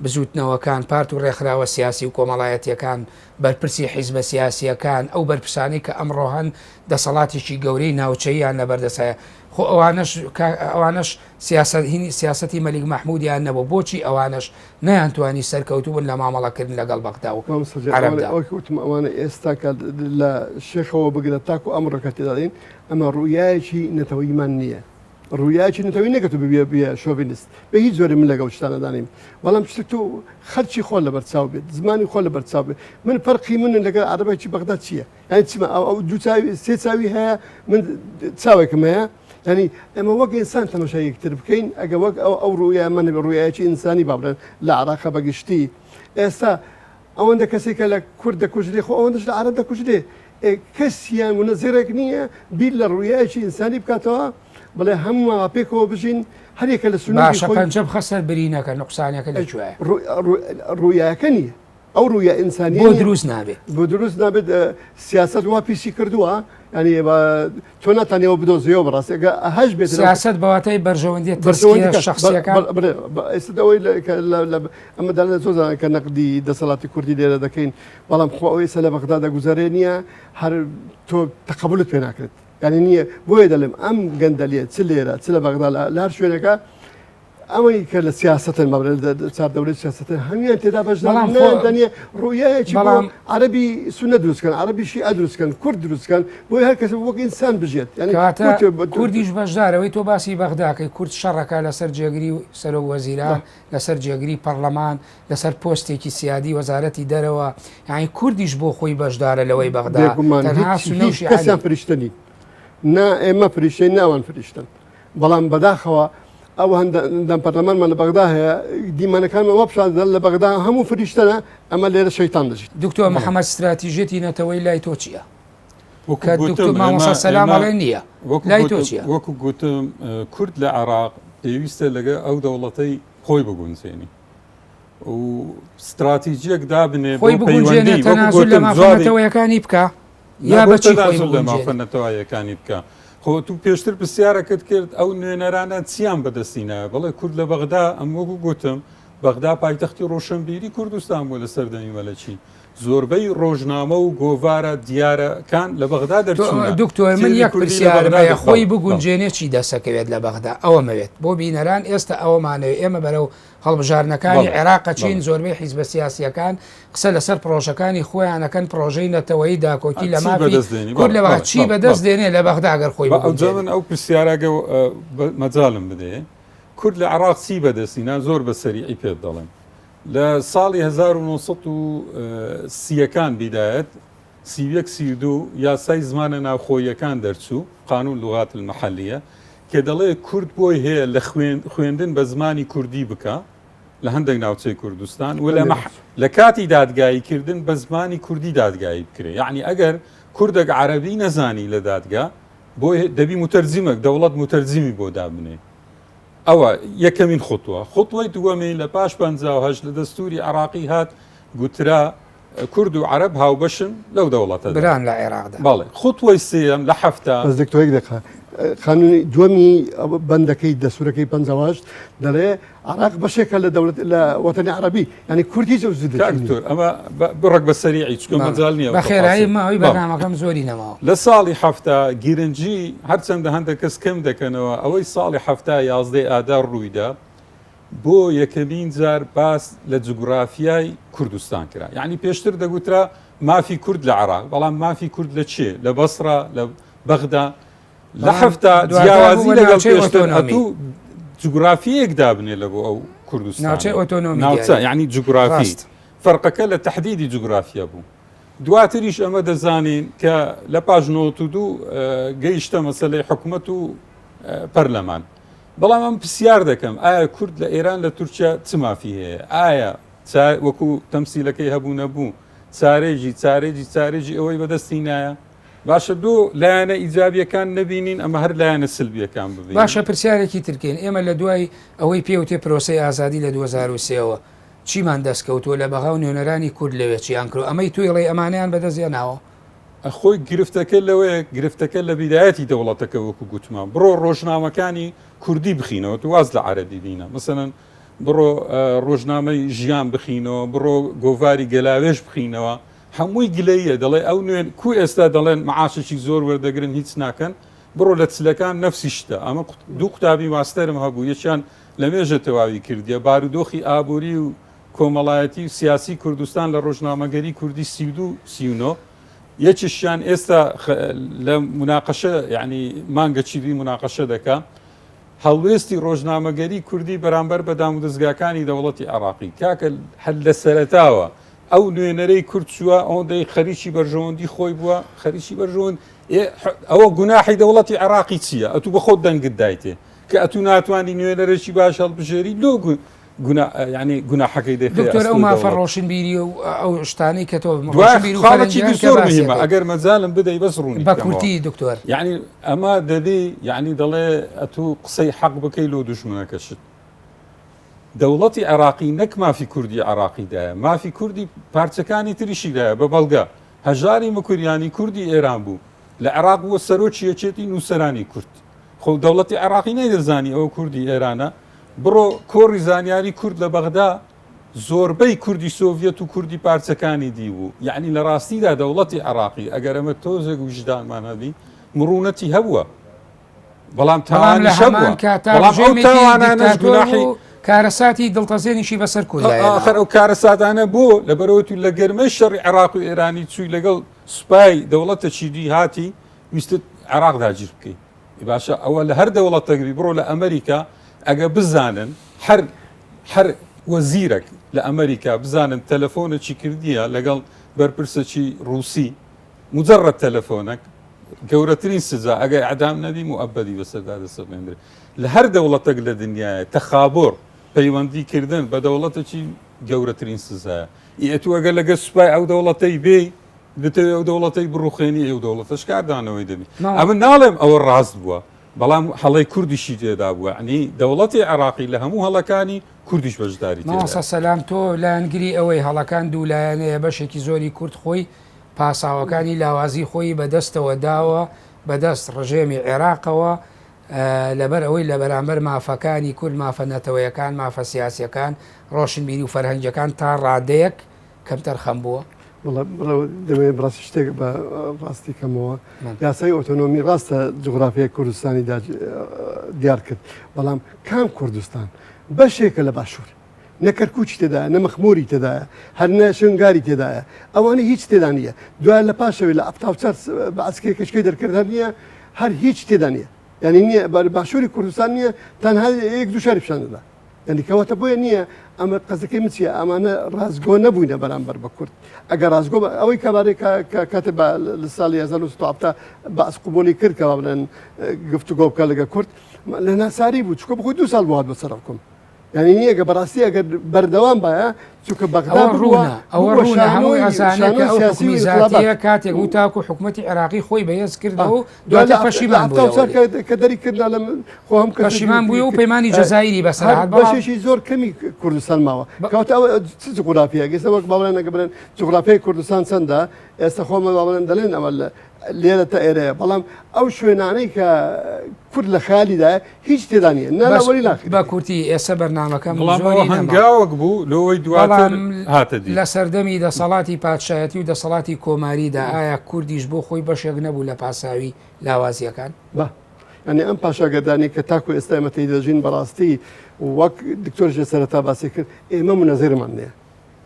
بزوتنەوەکان پارت و ڕێکخراوە سیاسی و کۆمەڵایەتیەکان بەرپرسی حیزبە سیاسیەکان ئەو بەرپرسانەی کە ئەمڕۆ هەن دەسەڵاتێکی گەورەی ناوچەییان لەبەردەستایە خۆ ئەوانەش ئەوانەش سیاسەت هینی سیاسەتی مەلیک مەحمودیان نەبوو بۆچی ئەوانەش نەیانتوانی سەرکەوتوو بن لە مامەڵەکردن لەگەڵ بەغدا و مامۆستا جان عەرەبدا؟ ئەوەی کە وتم ئەوانە ئێستا کە لە شێخەوە بگرە تاکو ئەمڕۆ کە تێدا دێین ئەمە ڕوئیایەکی نەتەوەییمان نییە ڕوئیایەکی نەتەوەیی نەکە تۆ ببیە بیە شۆڤینست بە هیچ جۆرێ من لەگەڵ شتانە دانیم بەڵام شتێک تۆ خەلکی خۆ لەبەر چاو بێت زمانی خۆ لەبەر چاو بێت من فەرقی من لەگەڵ عەرەبێکی بەغدا چییە یانی چیمە ئەو ئەو دوو چاوی سێ چاوی هەیە من چاوێکم هەیە یعنی ئێمە وەک ئینسان تەماشای یەکتر بکەین ئەگە وەک ئەو ئەو ڕوویە من ڕوویەکی ئینسانی با بڵێن لە عراقە بەگشتی ئێستا ئەوەندە کەسێک کە لە کورد دەکوژرێ خۆ ئەوەندەش لە عەرەب دەکوژرێ کەسیان منەزیڕێک نییە بیر لە ڕوویەکی ئینسانی بکاتەوە بڵێ هەموومان پێکەوە بژین هەرێکە لە سنووری باشە پەنجە بخە سەر برینەکە نوقسانەکە لە کوێیە؟ ڕوویاکە نییە ئەو ڕوویە ئینسانیە بۆ دروست نابێت؟ بۆ دروست نابێت سیاسەت وا پیسی کردووە ینی تۆ ناتانەوە بدۆزیەوە بەڕاستی ئەگە هەش بێت سیاسەت بە واتای بەرژەوەندیە تەسکیە شخصیەکان ئێستا ئەوەی ئەمە دەڵێن زۆر زانن کە نەقدی دەسەڵاتی کوردی لێرە دەکەین بەڵام خۆ ئەوەی ئێستا لە بەغدا دەگوزەرێ نییە هەر تۆ تەقەبولت پێ ناکرێت یعنی نییە بۆیە دەڵێم ئەم گەندەلیە چ لێرە چ لە بەغدا لە هەر شوێنەکە ئەوەی کە لە سیاسەتن بە بڵێن چاردەورەی سیاسەتن هەمویان تێدا بەشدار بەڵام بوون خۆ دەنێ ڕوئیایەکی بۆ بەڵام عەرەبی سوننە دروست کەن عەرەبی شیعە دروست کەن کورد دروست کەن بۆیە هەر کەس وەک ئینسان بژێت یانی کەواتە بۆ تۆ بۆ تۆ کوردیش بەشدارە ئەوەی تۆ باسی بەغداکەی کورد شەڕەکە لەسەر جێگری سەرۆک وەزیران لەسەر جێگری پەڕلەمان لەسەر پۆستێکی سیادی وەزارەتی دەرەوە یانی کوردیش بۆ خۆی بەشدارە لەوەی بەغدا بێگومان تەنها هیچ سوننە و هیچ شیعە کەسیان نین. فریشتە نین نا ئێمە فریشتەین نا ئەوان فریشتەن بەڵام بەداخەوە ئەو هەندەم پەرلەمانمان لە بەغدا هەیە دیمەنەکانمان وا پیشان دەدەن لە بەغدا هەموو فریشتەنە ئەمە لێرە شەیتان دەژیت. دکتۆر محەمەد ستراتیژیەتی نەتەوەیی لای تۆ چییە؟ وەکو کە گوتم دکتۆر مامۆستا ئێمە سەلام ئێمە ئەڵێ نییە وەکو لای تۆ گوتم چییە؟ وەکو گوتم کورد لە عێراق پێویستە لەگە ئەو دەوڵەتەی خۆی بگونجێنی و ستراتیجیەک دابنێ بۆ خۆی بگونجێنێ پەیوەندی وەکو تەنازول لە گوتم مافە جوابی نەتەوەیەکانی بکا نا یا بۆ بە چی خۆی تەنازول لە مافە بگونجێنێ؟ نەتەواییەکانی بکا خۆ تو پێشتر پرسیارەکەت کرد ئەو نوێنەرانە چیان بەدەستی نایە بەڵێ کورد لە بەغدا ئەم وەکو گوتم بەغدا پایتەختی ڕۆشنبیری کوردستان بوو لە سەردەمی مەلەکی زۆربەی ڕۆژنامە و گۆڤارە دیارەکان لە بەغدا دەرچوونە دکتۆر من کتێبی یەک کوردی لە پرسیارم بەغدا هەیە دەر خۆی بەڵێ بەڵێ بگونجێنێ چی دەسەکەوێت لە بەغدا ئەوەمەوێت بۆ بینەران ئێستا ئەوەمانەوێت ئێمە بەرەو هەڵبژاردنەکانی بەڵێ عێراق ئەچین بەڵێ. زۆربەی حیزبە سیاسییەکان قسە لەسەر پڕۆژەکانی خۆیان ئەکەن پڕۆژەی نەتەوەیی داکۆکی لە چی مافی بەدەست دێنی کورد بەڵێ لە بەغدا بەڵێ چی بەڵێ بەدەست بەڵێ دێنێ لە بەغدا گەر خۆی بە ئەوجا بگونجێنێ؟ من ئەو پرسیارە گە مەجالم بدەیە کورد لە عێراق چی بەدەستی نا زۆر بە سەریعی پێت دەڵێم لە ساڵی 1930 ەکان بیدایەت 31 32 یاسای زمانە ناوخۆییەکان دەرچوو قانون لغات المحلیە کە دەڵێ کورد بۆی هەیە لە خوێندن بە زمانی کوردی بکا لە هەندێک ناوچەی کوردستان و لە مەح لە کاتی دادگایی کردن بە زمانی کوردی دادگایی بکرێ یعنی ئەگەر کوردێک عەرەبی نەزانی لە دادگا بۆی دەبی متەرجیمەک دەوڵەت متەرجیمی بۆ دابنێ. ئەوە یەکەمین خوتوە. خوتوەی دووەمی لە پاش 58 لە دەستوری عراقی هات گوترا کورد و عەرەب هاوبەشن لەو دەوڵەتەدا. بران لە عێراقدا. بەڵێ. خوتوەی سێیەم لە 70. بەس دکتۆر یەک دەقە. قانونی دووەمی بەندەکەی دەستورەکەی 58 دەڵێ عراق بەشێکە لە دەوڵەت لە وەتەنی عەرەبی یانی کورد هیچ ئەو زدە کاک دکتۆر ئەمە بڕەک بە سەریعی چونکە مەجال نییە بە خێرایی ماوەی بەرنامەکەم زۆری نەماوە. لە ساڵی 70 گرنگی هەرچەندە هەندێک کەس کەم دەکەنەوە ئەوەی ساڵی 70 یازدەی ئادار ڕوویدا بۆ یەکەمین جار باس لە جوگرافیای کوردستان کرا یعنی پێشتر دەگوترا مافی کورد لە عراق بەڵام مافی کورد لە چێ لە بەسرا لە بەغدا لە حەفتا جیاوازی لەگەڵ پێشتر ئەتوو جوگرافیەک دابنێ لە بۆ ئەو کوردستان ناوچەی ئۆتۆنۆمی ناوچە یعنی جوگرافی فەرقەکە لە تهدیدی جوگرافیا بوو دواتریش ئەمە دەزانین کە لە پاش 92 گەیشتە مەسلەی حکومەت و پەرلەمان بەڵام ئەم پرسیار دەکەم ئایا کورد لە ئێران لە تورکیا چ مافی هەیە ئایا وەکو تەمسیلەکەی هەبوو نەبوو چارێژی چارێجی چارێجی ئەوەی بەدەستی نایە باشە دو لایەنە ئیجابیەکان نەبینین ئەمە هەر لایەنە سلبیەکان ببینین. باشە پرسیارێکی تر کەین ئێمە لە دوای ئەوەی پێوتێ پرۆسەی ئازادی لە 2003 ەوە چیمان دەست کەوتووە لە بەغا و نوێنەرانی کورد لەوێ چیان کردوە ئەمەی تۆی ڵێی ئەمانەیان بەدەست هێناوە؟ خۆی گرفتەکە لەوەیە گرفتەکە لە بیدایەتی دەوڵەتەکە وەکو گوتمان بڕۆ ڕۆژنامەکانی کوردی بخینەوە تو واز لە عەرەبی بینە مەسەلەن بڕۆ ڕۆژنامەی ژیان بخینەوە بڕۆ گۆڤاری گەلاوێژ بخینەوە هەمووی گلەییە دەڵێ ئەو نوێن کو ئێستا دەڵێن معاشێکی زۆر وەردەگرن هیچ ناکەن بڕۆ لە چلەکان نەفسی شتە ئەمە دوو قوتابی ماستەرم هەبوو یەکیان لە مێژە تەواوی کردیە بارودۆخی ئابووری و کۆمەڵایەتی و سیاسی کوردستان لە ڕۆژنامەگەری کوردی 32 39 یەکیشیان ئێستا لە مناقەشە یعنی مانگە چیدی مناقەشە دەکا هەڵوێستی ڕۆژنامەگەری کوردی بەرامبەر بە دامودەزگاکانی دەوڵەتی عێراقی کاکە هەر لە سەرەتاوە ئەو نوێنەرەی کورد چووە ئەوەندەی خەریکی بەرژەوەندی خۆی بووە خەریکی بەرژەوەند ئەوە گوناحی دەوڵەتی عێراقی چییە ئەتوو بە خۆت دەنگت دایتێ کە ئەتوو ناتوانانی نوێنەرێکی باش هەڵبژێری لۆ ینی گوناحەکەی دکتۆر ئەو مافە ڕۆشنبیری و ئەو شتانەی کە تۆ خاڵێکی زۆر مهمە ئەگەر مەجالم بدەی بەس ڕوونی بە کورتی دکتۆر یعنی ئەمە دەبی یعنی دەڵێ ئەتوو قسەی حەق بکەی لۆ دوژمنەکەشت دەوڵەتی عێراقی نەک مافی کوردی عێراقی دایە، مافی کوردی پارچەکانی تریشی دایە بە بەڵگە. هەژاری مکوریانی کوردی ئێران بوو، لە عێراق بووە سەرۆکی یەکێتی نووسەرانی کورد. خۆ دەوڵەتی عێراقی نەیدەزانی ئەوە کوردی ئێرانە. بڕۆ کۆڕی زانیاری کورد لە بەغدا زۆربەی کوردی سۆڤیەت و کوردی پارچەکانی دی بوو. یەعنی لە ڕاستیدا دەوڵەتی عێراقی ئەگەر ئەمە تۆزێک ویژدانمان هەبی مڕوونەتی هەبووە. بەڵام تاوان لە هەمان کاتا بەڵام ئەو تاوانانەش گوناحی کارەساتی دڵتەزێنیشی بەسەر کورددا هێنا. ئاخر ئەو کارەساتانە بۆ لەبەرئەوەی تو لە گەرمەی شەڕی عێراق و ئێرانی چووی لەگەڵ سوپای دەوڵەتەکی دی هاتی ویستت عێراق داگیر بکەی باشە ئەوە لە هەر دەوڵەتێک بی بڕۆ لە ئەمریکا ئەگە بزانن هەر هەر وەزیرەک لە ئەمریکا بزانن تەلەفۆنێکی کردیە لەگەڵ بەرپرسێکی ڕووسی مجرد تەلەفۆنەک گەورەترین سزا ئەگەر ئیعدام نەبی موئەبەدی بەسەردا دەسەپێندرێ لە هەر دەوڵەتەک لە دنیایە تەخابۆر پەیوەندی کردن بە دەوڵەتێکی گەورەترین سزایە ئی ئەتوو ئەگەر لەگەر سوپای ئەو دەوڵەتەی بێی بتەوێ ئەو دەوڵەتەی بڕوخێنی ئەو دەوڵەتەش کاردانەوەی دەبی ئەمن ناڵێم ئەوە ڕاست بووە بەڵام هەڵەی کوردیشی تێدا بووە عنی دەوڵەتی عێراقی لە هەموو هەڵەکانی کوردیش بەشداری مامۆستا سەلام تۆ لایەنگری ئەوەی هەڵەکان دوو لایەنەیە بەشێکی زۆری کورد خۆی پاساوەکانی لاوازی خۆی بە دەستەوە داوە بە دەست ڕژێمی عێراقەوە، لەبەر ئەوەی لە بەرامبەر مافەکانی کورد، مافە نەتەوەیەکان، مافە سیاسیەکان، ڕۆشنبیری و فەرهەنگیەکان تا ڕادەیەک کەمتەرخەم بووە. بەڵێ دەمەوێت بەڕاستی شتێک بە ڕاستی کەمەوە یاسای ئۆتۆنۆمی ڕاستە جوگرافیای کوردستانی دیار کرد بەڵام کام کوردستان بەشێکە لە باشوور نە کەرکوکی تێدایە نە مەخموری تێدایە هەر نە شنگاری تێدایە ئەوانە هیچ تێدا نییە دوای لە پاشەوەی لە 74 بەعسکەی کەشکەی دەرکرد هەر نییە هەر هیچ تێدا نییە یعنی نییە باشووری کوردستان نییە تەنها یەک دوو شاری پیشان دەدا یعنی کەواتە بۆیە نییە ئەمە قەزەکەی من چییە ئەمانە ڕاستگۆ نەبووینە بەرامبەر بە کورد ئەگەر ڕاستگۆ ئەوەی کەبارەی کاتێ بە لە ساڵی 1970 بەعس قبولی کرد کە بڵێن گفتوگۆ بکە لەگە کورد لە ناساری بوو چکە بخۆی دو ساڵ بۆ هات بەسەر حکوم. یانی نییە کە بەڕاستی ئەگەر بەردەوام بایە چونکە بەغدا ئەوە ڕوونە ئەوە ڕوونە هەمووی ئەزانێت کە ئەو حکومی زاتیە کاتێک بوو تاکو حکومەتی عێراقی خۆی بەهێز کردەوە و دواتر پەشیمان بوویەوە کە دەری کردنا لە خۆ هەم کەس پەشیمان بووی و پەیمانی جەزائیری بەسەر هات بەڵام بەشێکی زۆر کەمی کوردستان ماوە کەواتە ئەوە چ جوگرافیایەک ئێستا وەک باوەڕیان ئەگەر بڵێن جوگرافیای کوردستان چەندە ئێستا خۆمان باوەڕیان دەڵێن ئەوە لە لێرە تا ئێرەیە بەڵام ئەو شوێنانەی کە کورد لە خەیالیدایە هیچ تێدا نییە نا بەس لەوەری ناخری بە کورتی ئێستا بەرنامەکەم بەڵام ئەوە زۆری نەما هەنگاوەک بوو لۆوەی دواتر بەڵام هاتە دی. لە سەردەمی دەسەڵاتی پادشایەتی و دەسەڵاتی کۆماریدا ئایا کوردیش بۆ خۆی بەشێک نەبوو لە پاساوی لاوازییەکان؟ با یانی ئەم پاشاگەردانی کە تاکو ئێستا ئێمە تێی دەژین بەڕاستی وەک دکتۆرش لە سەرەتا باسی کرد ئێمە منەزیرمان نییە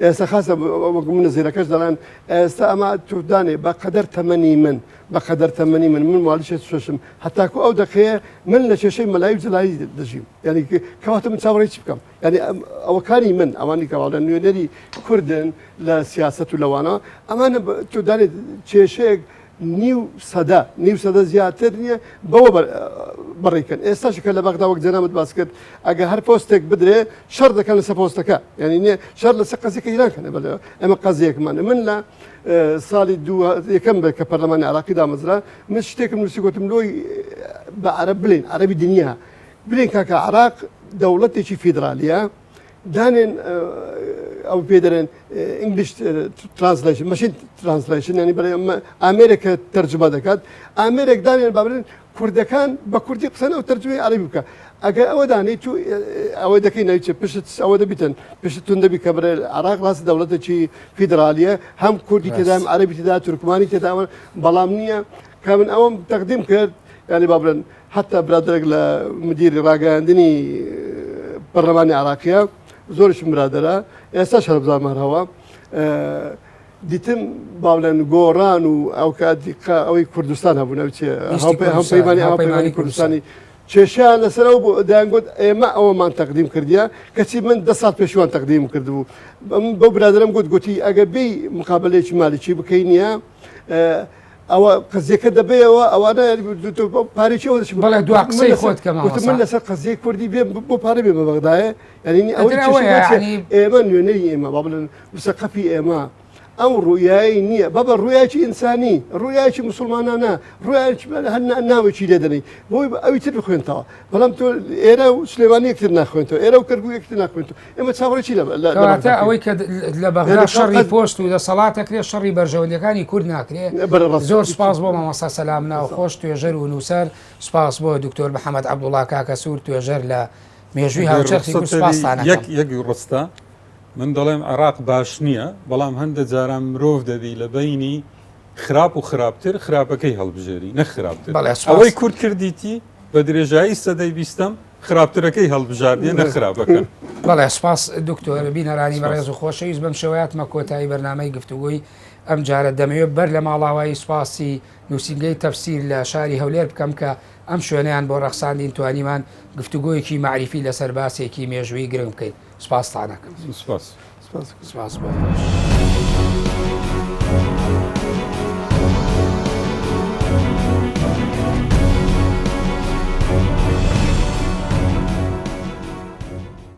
ئێستا خاصە وەک منەزیرەکەش دەڵێن ئێستا ئەمە تو دانێ بە قەدەر تەمەنی من بە قەدەر تەمەنی من من مالی شێت شەشم هەتاکو ئەو دەقەیە من لە کێشەی مەلای و جەلالی دەژیم یعنی کەواتە من چاوەڕێی چی بکەم یعنی ئەوەکانی من ئەوانی کەواڵە نوێنەری کوردن لە سیاست و لەوانە ئەمانە تو دانێ کێشەیەک نیو سەدە نیو سەدە زیاتر نییە بەوە بەڕێکەن ئێستاش کە لە بەغدا وەک جەنابت باس کرد ئەگە هەر پۆستێک بدرێ شەڕ دەکەن لەسەر پۆستەکە یعنی نییە شەڕ لەسەر قەزیەکە ئیران کەن بەڵێ ئێمە قەزیەکمان من لە ساڵی دوو یەکەم بە کە پەرلەمانی عراقی دامەزرا من شتێکم نووسی گوتم لۆی بە عەرەب بلێن عەرەبی دنیا بلێن کاکە عراق دەوڵەتێکی فیدرالیە دانێن ئەو پێ دەرێن English translation machine translation ینی بڵێ ئامێرێک کە تەرجمە دەکات ئامێرێک دانێن با بڵێن کوردەکان بە کوردی قسەن ئەو تەرجمەی عەرەبی بکە ئەگەر ئەوە دانێی تو ئەوە دەکەی ناوی پشت ئەوە دەبیتن پشت تون دەبی کە بڵێ عراق ڕاست دەوڵەتێکی فیدرالیە هەم کوردی تێدا هەم عەرەبی تێدا تورکمانی تێدا بەڵام نییە کە من ئەوەم تەقدیم کرد ینی با بڵێن حتا برادەرێک لە مدیری ڕاگەیاندنی پەرلەمانی عراقیە زۆریشم برادەرە ئێستا شەربزانمان هەوە دیتم باڵێن گۆڕان و ئەو کاتیقا ئەوەی کوردستان هەبوو ناوچێ هاوپەیمانی هاوپەیمانی کوردستانی کێشیان لەسەر ئەو بوو دەیانگوت ئێمە ئەوەمان تەقدیم کردیە کەچی من دە ساڵ پێشوان تەقدیم کردبوو بەو برادەرم گوت گوتی ئەگە بێی مقابلەیەکی مالکی بکەی نییە ئەوە قەزیەکە دەبەیەوە ئەوانە پارەی چێوە دەچم بەڵێ دوا قسەی خۆت کە مامۆستا من لەسەر قەزیەی کوردی بێ بۆ پارە بێ بە بەغدایە یعنی ئەوەی ئەتر ئەوەیە کێشەکە چیە؟ یعنی ئێمە نوێنەری ئێمە با بڵێن مسەقەفی ئێمە ئەو ڕویای نییە بابە ڕویایکی ئینسانی ڕویایکی مسلمانانە ڕویایکی هەر ناوێکی لێ دەنێی بۆی ئەوی تر بخوێنتەوە بەڵام تۆ ئێرە و سلێمانی یەکتر ناخوێنتەوە ئێرە و کەرکوک یەکتر ناخوێنتەوە ئێمە چاوەڕێی چی لە کەواتە ئەوەی کە لە بەغدا شەڕی پۆست و دەسەڵات دەکرێت شەڕی بەرژەوەندیەکانی کورد ناکرێ زۆر سپاس بۆ مامۆستا سەلام ناوخۆش توێژەر و نووسەر سپاس بۆ دکتۆر محەممەد عەبدوڵا کاکەسوور توێژەر لە مێژووی هاوچەرخی کورد سپاستان یەک یەک ڕستە من دەڵێم عێراق باش نییە بەڵام هەندە جاران مرۆڤ دەبی لە بینی خراپ و خراپتر خراپەکەی هەڵبژێری نەک خراپتر بەڵێ سوپاس. ئەوەی کورد کردیتی بە درێژایی سەدەی بیستەم خراپترەکەی هەڵبژاردیە نەک خراپەکە. بەڵێ سوپاس دکتۆر. بینەرانی بەڕێز و خۆشەویست بەم شێوەیە هاتمە کۆتایی بەرنامەی گفتوگۆی ئەمجارە دەمەوێت بەر لە ماڵاوایی سوپاسی نووسینگەی تەفسیر لە شاری هەولێر بکەم کە ئەم شوێنەیان بۆ ڕەخساندین توانیمان گفتوگۆیەکی مەعریفی لەسەر باسێکی مێژوویی گرنگ بکەین سوپاستان ئەکەم. سوپاس. سوپاس بۆ خۆش.